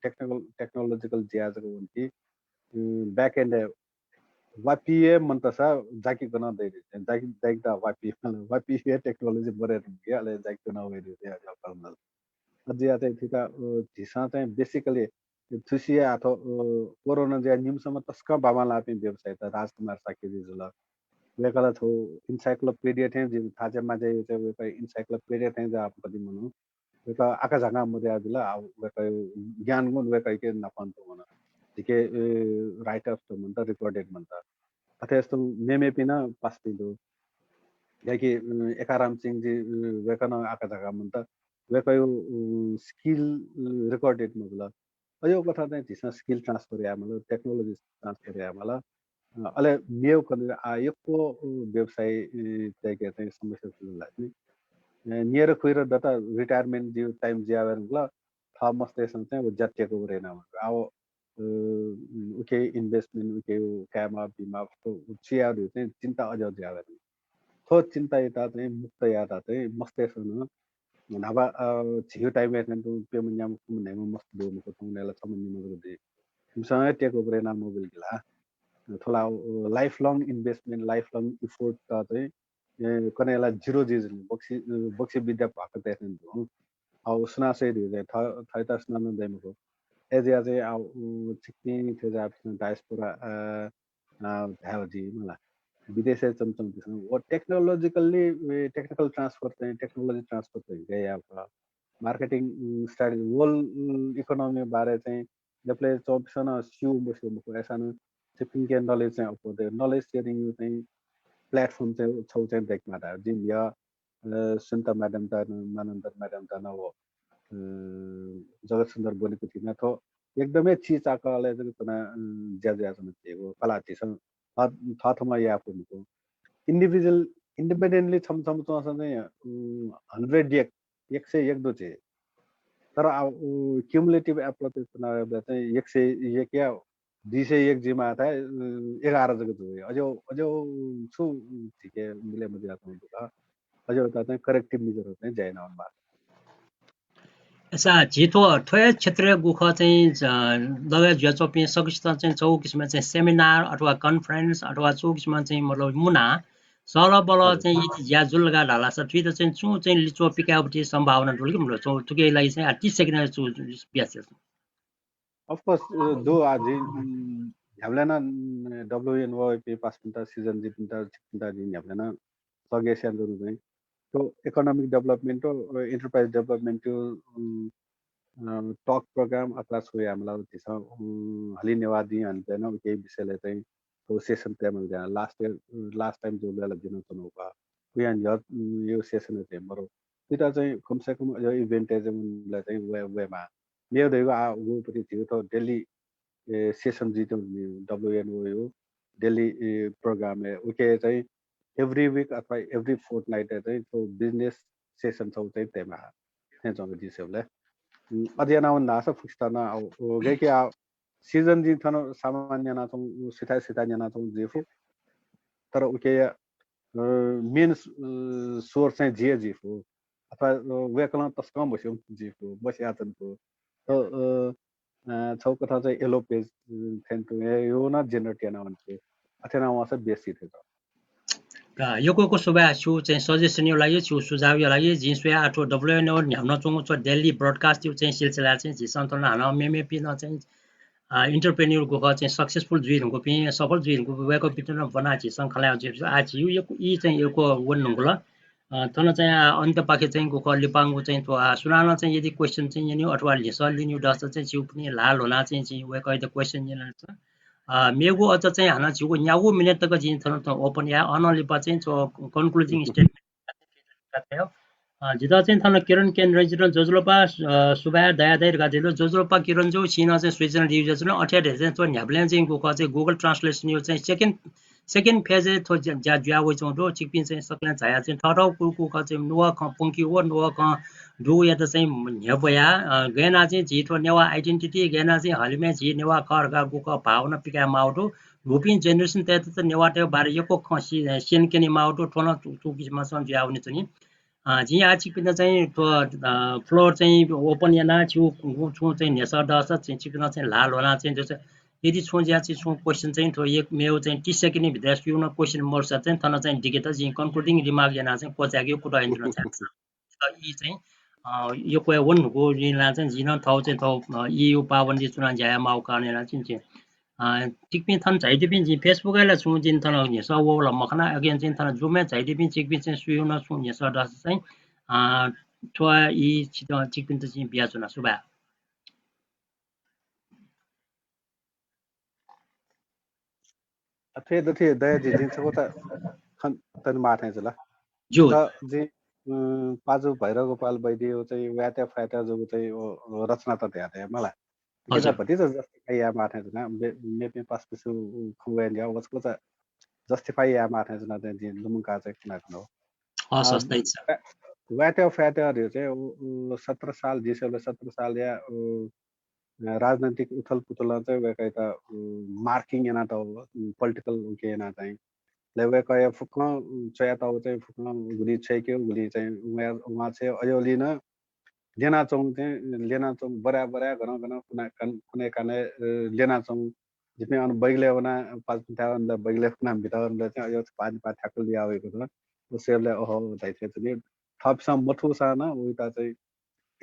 technical, technological ज्या जक वनी कि back end य् वापी हे मन्तसा जाकि गनं दइ धइगु चाहिँ, जाकि, जाकि ता वापी, वापी हे technology बढे धुंकी, अले जाकि गनं वइ धइगु चाहिँ अज्जुया चाहिँ थुइत झीसं चाहिँ basically थुसिया आः थ्व कोरोना जुया निम्हसम्म तसकं बांबांलाःपिं व्यवसायीत राजकुमार शाक्यजी जुल। वय्कलं थ्व encyclopedia थें जिं थाचे माचे चाहिँ वय्कः encyclopedia थें जुयाः कति मनू वय्कः आकाझाकां मदयाबिल। आः वय्कःया ज्ञान गुण वय्कःयाके नापं तुं वन। झीके writers त मन्त, recorded मन्त। अथे हे तुं मेमेपिं नं पासापिं दु। याकि एकाराम सिंहजी वय्कः नं आकाझाकां मन्त। वय्कःया skill recorded मजुल। अज्याःगु कथं चाहिँ झीसं skill transfer यायेमाल, technology transfer यायेमाल। अले मेगु कन्हय् आः यक्व व्यवसायीतय्के चाहिँ समस्या जुल ला नि। न्येर खुइर दत, retirement जुइगु time जुया वयेधुंकल। थः मस्तय्सं चाहिँ व ज्या take over याना वंगु। आः व उके investment उके कायेमाः बीमाः व छु याये धइगु चाहिँ चिन्ता अज्याःगु जुया वयेधुंकल। थ्व चिन्तायात चाहिँ मुक्त यायेत चाहिँ मस्तय्सं नं न्हापा, अ, झीगु time-य् थें तुं प्यम्ह न्याम्ह खुम्ह न्हय्म्ह मस्त दु मखु, थौं न्हय्ला छम्ह निम्ह जक दु। इमिसं हे take over यानाः मोबाइल किला। थ्व ला, अ, lifelong investment, lifelong effort त चाहिँ, ए, कन्हय् ला zero जुइ जुल, बक्सी, अ, बक्सी विद्या भ्वाका तये थें दु। अ, सुनां स्वइ धइगु चाहिँ थ-, थःत सुनानं दइ मखु। अय्‌जुया चाहिँ, अ, उ, छिकपिं थेजापिं diaspora, अ, अ, धायेवं जिं मला। विदेशय् च्वनाच्वंपिन्सं व technologically, ए, technical transfer चाहिँ, technology transfer चाहिँ गय् याये फु। Marketing, उम्, strategy, world, उम्, economy बारे चाहिँ दकलय् च्वंपिन्सं नं स्यू मस्यू मखु, अय्‌सां नं छिकपिन्के knowledge चाहिँ अप्वः दइ। Knowledge sharing चाहिँ platform चाहिँ छगू चाहिँ दयेकेमाः धाये। जिं म्हिगः, अ, सुनिता madam-त नं, मानन्धर madam-त नं व, अ, जगत सुन्दर ब्वनेकुथिइ नं थ्व एकदमै चिचाकलय् जक च्वनाः, अ, ज्या जुयाच्वना। झीगु कला झीसं थः-, थःथम्हं याये फु मखु। Individual, independently छम्ह छम्ह च्वंसां चाहिँ, उम्, hundred एक, एक सय एक दु झी। तर आ, उ, cumulative approach च्वनाः चाहिँ एक सय एक या दुई सय एक जुइमाः धाःसा, उम्, एघार जक जू। अज्याःगु, अज्याःगु छु झीके मिले मजुयाच्वंगु दु का। अज्याःगु त चाहिँ corrective measure चाहिँ ज्या यानावनेमाः। अय्‌सा झी थ्व, थ्व हे क्षेत्रय् गुखः चाहिँ, अ, लगय् जुयाच्वंपिं सकसितं चाहिँ छगू किसिमं चाहिँ seminar अथवा conference अथवा छगू किसिमं चाहिँ मतलब मुनाः सहलह बलह हजुर। चाहिँ यदि ज्या जुल धकाः धाःसा थुइत चाहिँ छुं चाहिँ लिच्वः पिकायेगु सम्भावना दु कि मदु? छुं थुकिया लागि चाहिँ आ तीस second छु, छु, छु, बियाच्वँ। Of course, अ, दु आ, जिं, उम्, न्ह्याबलें नं, उम्, W N O पिं पासापिन्त, सिजनजीपिन्त, छिकपिन्त जिं न्ह्याबलें नं सगय् स्यनाच्वना चाहिँ। थ्व economic development, अ, enterprise development, उम्, अ, talk program अथवा छु यायेमाल झीसं, उम्, हलिं नेवाः दिं हनेबलय् नं उकिया विषयलय् चाहिँ थ्व session तयेमाल धयाः last year, last time जूबलय् ला जिं नं च्वनागु खः। उकिया न्ह्यः, उम्, यो session चाहिँ मरु। थुइत चाहिँ कम से कम यो event-य् चाहिँ वनेबलय् चाहिँ वये, वयेमाः। मेगु धइगु आ, उगुपट्टि झीगु थ्व Delhi, ए, session जुइच्वंगु W N O यो Delhi, ए, program-य् उकी चाहिँ every week अथवा every fortnight-य् चाहिँ थ्व business session छगू चाहिँ तयेमाः थें च्वंगु जिं स्वयेबलय्। उम्, अथे यानावन धाःसा फुक्कसित नं, अ, व गय्‌कि आ, season जिं थन सामान न्यानाच्वंगु, उ, सिथाय् सिथाय् न्यानाच्वंगु जुइ फु। तर उकिया, अ, main, अ, source चाहिँ जि हे जुइ फु। अथवा, अ, वय्‌कलं तसकं मस्यू जुइ फु, मस्याच्वनी फु। त, अ, अ, छगू कथं चाहिँ yellow page, अ, थें तुं हे यो नं generate यानावने फु। अथे यानावंसा बेस जुइ थें च्वं। का, यक्व यक्व सुभाय्, छिगु चाहिँ suggestion-या लागि, छिगु सुझावया लागि। जिं स्वया आ थ्व W N O न्ह्याबलें च्वंगु थ्व daily broadcast-या चाहिँ सिलसिलाय् चाहिँ झीसं थन हानं मेमेपिं नं चाहिँ, अ, entrepreneur गुखः चाहिँ successful जुइ धुंकूपिं, सफल जुइ धुंकूपिं वय्‌कःपिन्त नं ब्वनाः झीसं खँ ल्हायेगु जुइ। आ झीगु यक्व ई चाहिँ यक्व वने धुंकल। अ, थन चाहिँ, अ, अन्त्यपाखे चाहिँ गुखः लिपांगु चाहिँ थ्व, अ, सुनानं चाहिँ यदि question चाहिँ न्यनेगु अथवा लिसः लिनेगु दःसा चाहिँ छिगुपट्टि ल्हाः ल्ह्वनाः चाहिँ जिं वय्‌कःयात question यानाच्वना। अ, मेगु अझ चाहिँ हानं झीगु न्यागू minute तक जिं थन, थन open याये। अनं लिपा चाहिँ थ्व concluding statement। अ, जितः चाहिँ थन किरण केन्द्रजुं ज्वजलपा, अ, सुभाय् दया दइ धकाः धाल। ज्वजलपा किरणजु, छिं नं चाहिँ सूचना बियाच्वन। अथे हे धयाः चाहिँ थ्व न्ह्याबलें चाहिँ गुखः चाहिँ Google Translation-या चाहिँ second second phase-य् थ्व ज्या, ज्या जुया वइच्वंगु दु। छिकपिं चाहिँ सकलें झायाः चाहिँ थःथःगु गुखः चाहिँ नुगः खँ प्वंकी व नुगः खँ दुगुयात चाहिँ न्ह्यब्वया, अ, गय् यानाः चाहिँ झी थ्व नेवाः identity, गय् यानाः चाहिँ हलिमय् झी नेवाः खः धकाः गुखः भावना पिकाये माःगु दु। गुपिं generation-तय्‌त त नेवाःतय्‌गु बारे यक्व खँ सि-, स्यनेक्यने माःगु दु। थ्व नं थु, थुकिसिमं जुया वनेच्वनी। अ, जिं आः छिकपिन्त चाहिँ थ्व, अ, floor चाहिँ open यानाः छिगु छुं चाहिँ न्ह्यसः दःसा चाहिँ छिकपिन्त चाहिँ ल्हाः ल्ह्वनाः चाहिँ जस यदि छुं ज्या चाहिँ छुं question चाहिँ थ्व एक मेगु चाहिँ तीस second भित्र सुयां नं question मरुसा चाहिँ थन चाहिँ दिकेत जिं concluding remark यानाः चाहिँ क्वचायेकेगु कुतः यानाच्वना। अ, ई चाहिँ, अ, यक्व हे वने धुंकूगु यानाः चाहिँ जिं नं थःगु चाहिँ थःगु, अ, ईया पाबन्दी च्वनाः ज्या याये माःगु कारणं यानाः चाहिँ जिं, अ, छिकपिं थन झायादीपिं जिं Facebook-य् ला छुं जिं थन न्ह्यसः वःगु ला मखना, again चाहिँ थन Zoom-य् झायादीपिं छिकपिं चाहिँ सुयां नं छुं न्ह्यसः दःसा चाहिँ, अ, थ्व ई छित-, छिकपिन्त जिं बियाच्वना। सुभाय्। अथे दथि दया जि, जिं छकः त खँ तनेमाः थें जुल। ज्यू। त जिं, उम्, पाजु भैरवगोपाल वैद्यया चाहिँ वायेत फ्वायेत जूगु चाहिँ व, व रचना त धया दया मला। हजुर। भतिचा justify यायेमाः थें जुल। मे-, मेपिं पासापिंसं उ खँ वये न्ह्यः व छकः त justify यायेमाः थें जुल चाहिँ जिं लुमंकाः चाहिँ खनाच्वना। हस्, अ, हस्, thanks। वा-, वायेत फ्वायेत धइगु चाहिँ उ, उ सत्र साल, जिं स्वयेबलय् सत्र सालया उ अ, राजनैतिक उथलपुथलं चाहिँ वय्‌कःयात, अ, marking यानातःगु, अ, political उके यानाः चाहिँ, अले वय्कःया फुक्कं, उम्, च्वयातःगु चाहिँ फुक्कं गुलि छ्वय्के, गुलि चाहिँ वया, वया छ्वये, अय्‌जूगुलिं नं ल्यनाच्वंगु चाहिँ, ल्यनाच्वंगु बराबर बराबर गनं गनं कुना-, कन-, कुने काने, अ, ल्यनाच्वंगु। जिपिं अन बैगलय् वना, पाजुपिन्थाय् वना, बैगलय् वना, मित वना चाहिँ अय् पाः निपाः थ्याक्क लिया वइगु खः। व स्वयेबलय् अहो धाइथें च्वनी। थःपिसं मथूसां नं वइत चाहिँ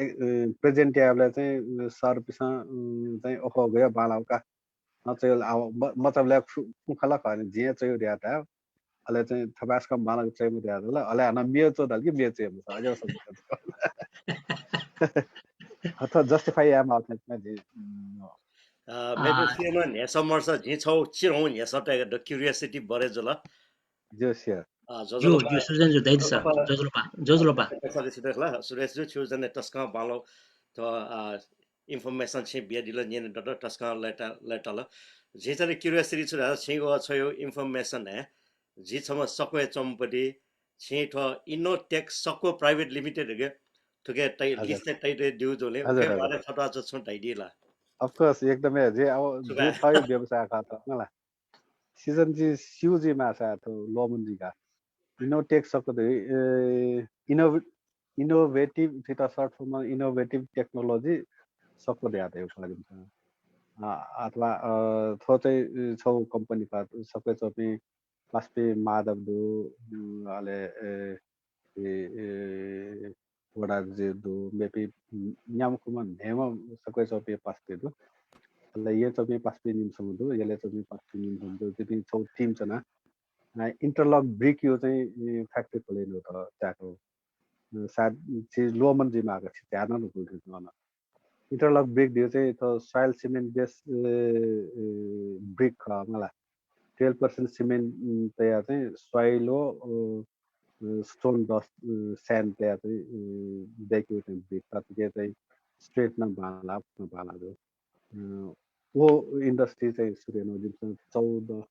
ए, अ, present यायेबलय् चाहिँ, अ, सरपिसं, अ, चाहिँ अहो गया बांलाउ का। अ, च्वयेबलय् आव म-, मचाबलय् खु-, खुँ खला खः नि, जिं हे च्वयेगु धया धाये। अले चाहिँ थपाय्‌सकं बांलाक च्वयेमा धया धाल। अले हानं मेगु च्वः धाल कि मेगु च्वयेमा, अझ समस्या दु। अथवा justify याये माःगु थें चाहिँ जिं, उम्, अ, मेपिं आ। सुयानं न्ह्यसः मरुसा जिं छगू चिधंगु न्ह्यसः तयेका दु, curiosity बढे जुल। ज्यू, sure। अ, ज्वजलपा। ज्यू, ज्यू, सुजन ज्यू, धयादिसँ। ज्वजलपा। ज्वजलपा, ज्वजलपा। अ, सुरेश ज्यू, छु जने तसकं बांलाउ थ्व, अ, information छिं बियादिल, न्यने दत, तसकं लय्ता-, लय्ताल। झी चाहिँ curiosity छु धाःसा छिगु छगू information हे, झी छम्ह सक्वय् च्वंम्हपति, छिं थ्व Innotech सक्व Private Limited के, थुके तइ-, हजुर। List तइ, तइ, तइ दिउ जुले, हजुर, उके हजुर। बारे छता छुं धयादी ला? Of course, एकदमै, जे अब सुभाय्। जे थःगु व्यवसाय खः त, मला। सिजन जि स्यू जुइ माःसा थ्व ल्वःमन जुइ का। Innotech सक्व धइ, ए, इनोभे-, innovative, थुइत short form मा innovative technology सक्व धया धइगु खः जिमिसं। अ, अथवा, अ, थ्व चाहिँ, अ, छगू company खः, सक्वय् च्वंपिं पासापिं माधव दु, उम्, अले, ए, ए, ए, वडाजी दु, मेपिं न्याम्ह खुम्ह न्हय्म्ह सक्वय् च्वंपिं पासापिं दु। अले यलय् च्वंपिं पासापिं निम्ह स्वम्ह दु, यलय् च्वंपिं पासापिं निम्ह स्वम्ह दु। जिपिं छगू team च्वना, अ, interlock brick या चाहिँ, ए, factory खोले यानागु त त्याकु। अ, सायद झी ल्वःमन जुइ माःगु, झी ध्यानं नं गुल थें च्वं। Interlock brick धइगु चाहिँ थ्व soil cement base, अ, अ, brick खः मला। Twelve percent cement, उम्, तयाः चाहिँ soil व, अ, अ, stone dust, अ, sand तयाः चाहिँ, अ, दय्केगु चाहिँ brick खः। थुके चाहिँ strength नं बांलाः, नं बांलाः दु। अ, व industry चाहिँ सुरु यानागु जिमिसं चौध,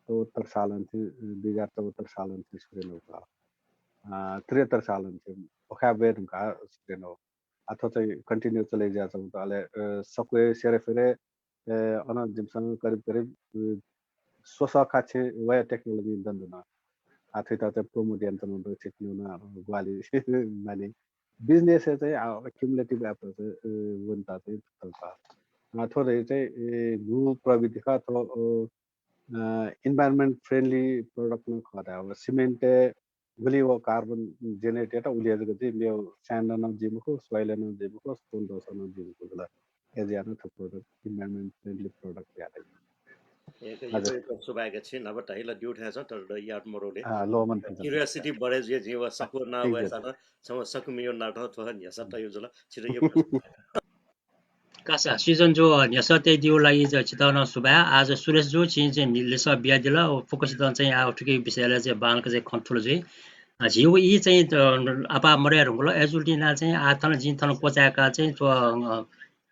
चौहत्तर सालंनिसें, अ, दुई हजार चौहत्तर सालंनिसें सुरु यानागु खः। अ, त्रिहत्तर सालंनिसें भुखाय् ब्वये धुंकाः सुरु यानागु। आः थ्व चाहिँ continue चले जुयाच्वंगु दु। अले, अ, सक्वय् सेरफेरय्, अ, अन जिमिसं करिब करिब, अ, स्वसः खा छेँ वया technology दन दु। आः थुइत चाहिँ promote यानाच्वनागु दु, छिकपिनिगु नं ग्वाहालि माली। Business य् चाहिँ, आ, cumulative approach, अ, वनेत चाहिँ तःधंगु खः। अ, थ्व धइगु चाहिँ, ए, न्हू प्रविधि खः, थ्व, अ, अ, environment friendly product नं खः धायेवं। Cement य् गुलि व carbon generate यात, उलि हे जक जुइ, मेगु sand नं जुइ मखु, soil नं जुइ मखु, stone dust नं जुइ मखु जुल। अय् जुयाः नं थ्व product environment friendly product जुयाः दइ। एक, हजुर। एक, एक सुभाय् का, छिं न्हापा धयादिल, ड्यूथाय् च्वं, तर याद मदुगुलिं। अ, ल्वःमन थें च्वं। Curiosity बढे जुइ, जिं व सक्व नां ठीक वय्कःसां नं छम्ह सक्वमियागु नां थें थ्व न्ह्यसः तयागु जुल। छित एक कासा, सिजन जु न्ह्यसः तयादीगु लागि ज-, छितः नं सुभाय्। आः सुरेश जु, छिं चाहिँ नि-, लिसः बियादिल, व फुक्कसितं चाहिँ आः थुकिया विषयलय् चाहिँ बांलाक चाहिँ खँ थुल जुइ। अ, झीगु ई चाहिँ, अ, आपाः मदये धुंकल। अय्जूगुलिं यानाः चाहिँ आः थन जिं थन क्वचाय्काः चाहिँ थ्व, अ,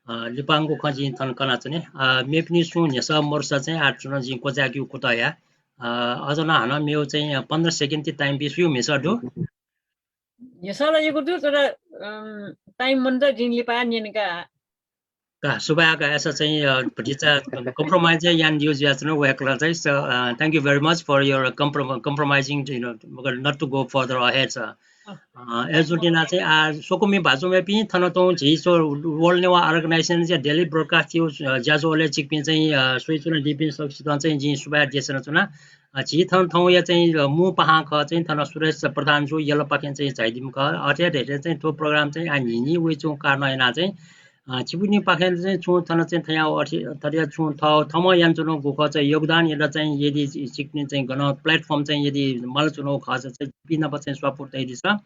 अ, लिपांगु खँ जिं थन कनाच्वने। अ, मेपिनि सुं न्ह्यसः मरुसा चाहिँ आः थन जिं क्वचाय्केगु कुतः याये। अ, अझ नं हानं मेगु चाहिँ पन्ध्र second ति time बी, सुयागु न्ह्यसः दु? न्ह्यसः ला यक्व दु, तर, अम, time मन्त, जिं लिपा न्यने का। का, सुभाय् का, अय्सा चाहिँ, अ, भतिचा compromise यानादिउ जुयाच्वन वय्कलं चाहिँ। So, अ, thank you very much for your comprom-, compromising, you know, not to go further ahead, sir। अ, अय्जूगुलिं यानाः चाहिँ, आ, स्वकुमि भाजु मय्पिं, थन तुं झी स्व World Newah Organization या daily broadcast या, अ, ज्याझ्वलय् छिकपिं चाहिँ, अ, स्वयाच्वनादीपिं सकसितं चाहिँ जिं सुभाय् देछानाच्वना। अ, झी थन थौंया चाहिँ, अ, मू पाहां खः चाहिँ थन सुरेश प्रधान जु यलपाखें चाहिँ झायादीम्ह खः। अथे हे धयाथें चाहिँ थ्व program चाहिँ आः न्हिं न्हिं वयाच्वंगु कारणं यानाः चाहिँ, अ, छिकपिनिपाखें चाहिँ छुं थन चाहिँ थज्याःगु अथे, थज्याःगु छुं थ-, थम्हं यानाच्वनागु खः चाहिँ योगदान यात चाहिँ यदि छि-, छिकपिं चाहिँ गनं platform चाहिँ यदि मालाच्वनागु खःसा चाहिँ जिपिं नाप चाहिँ स्वापू तयादिसँ।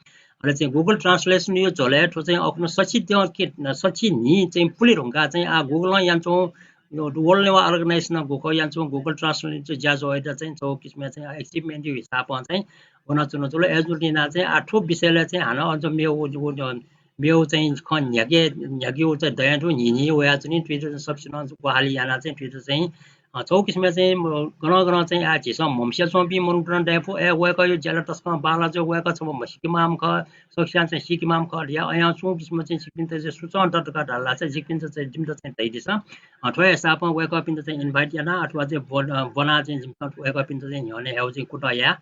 अले चाहिँ Google Translation या झ्वलय् थ्व चाहिँ अखुन्हु सछि द्यं कि, सछि न्हि चाहिँ पुले धुंकाः चाहिँ आः Google नं यानाच्वंगु यो World Newah Organization नं गुखः यानाच्वंगु Google Translate ज्याझ्वः यात चाहिँ छगू किसिमया चाहिँ achievement या हिसाबं चाहिँ वनाच्वनाच्वन। अय्जूगुलिं यानाः चाहिँ आः थ्व विषयलय् चाहिँ हानं अझ मेगु, मेगु चाहिँ खँ न्ह्याके, न्ह्याकेगु चाहिँ दयां तुं न्हिं न्हिं वयाच्वनी। थुइत सकसिनं ग्वाहालि यानाः चाहिँ थुइत चाहिँ अ, छगू किसिमं चाहिँ, अ, गनं गनं चाहिँ आः झीसं म्हमस्या च्वंपिं मनूत नं दयेफु। ए, वय्कःया ज्याला तसकं बांलाः जुल, वय्कः छम्ह म्हसीके माःम्ह खः, सकसियां चाहिँ सीके माःम्ह खः धयाः अय्यां छुं किसिमं चाहिँ छिकपिन्त चाहिँ सुचं दत धकाः धाल धाःसा चाहिँ जिकपिन्त चाहिँ, जिमित चाहिँ धयादिसँ। अ, थ्व हिसाबं वय्कःपिन्त चाहिँ invite याना अथवा चाहिँ ब्व-, अ, ब्वनाः चाहिँ जिमिसं वय्कःपिन्त चाहिँ न्ह्यःने हयेगु चाहिँ कुतः याये।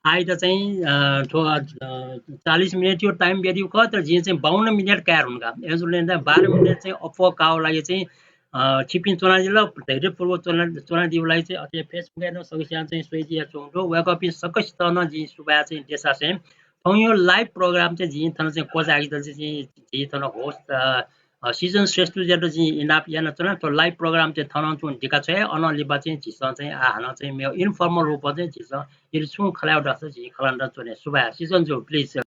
आः इमित चाहिँ, अ, थ्व, अ, चालिस मिनेटया time बियादीगु खः, तर जिं चाहिँ बाउन्न मिनेट काये धुन का। अय्जूगुलिं चाहिँ बाह्र मिनेट चाहिँ अप्वः काःगु लागि चाहिँ, अ, छिकपिं च्वनादिल, धैर्यपूर्वक च्वना-, च्वनादीगु लागि चाहिँ अथे Facebook-य् नं सकसियां चाहिँ स्वयाच्वंगु दु। वय्कःपिं सकसितं नं जिं सुभाय् चाहिँ देछासें थौंया live program चाहिँ जिं थन चाहिँ क्वचायेकेत चाहिँ जिं, जिं थन host, अ, अ, सिजन श्रेष्ठजुयात जिं इनाप यानाच्वना। थ्व live program चाहिँ थनं तुं दिकाछ्वये। अनं लिपा चाहिँ झीसं चाहिँ आः हानं चाहिँ मेगु informal रूपं चाहिँ झीसं यदि छुं खँ ल्हायेगु धाःसा झी खँ ल्हानाच्वने। सुभाय्। सिजनजु, please।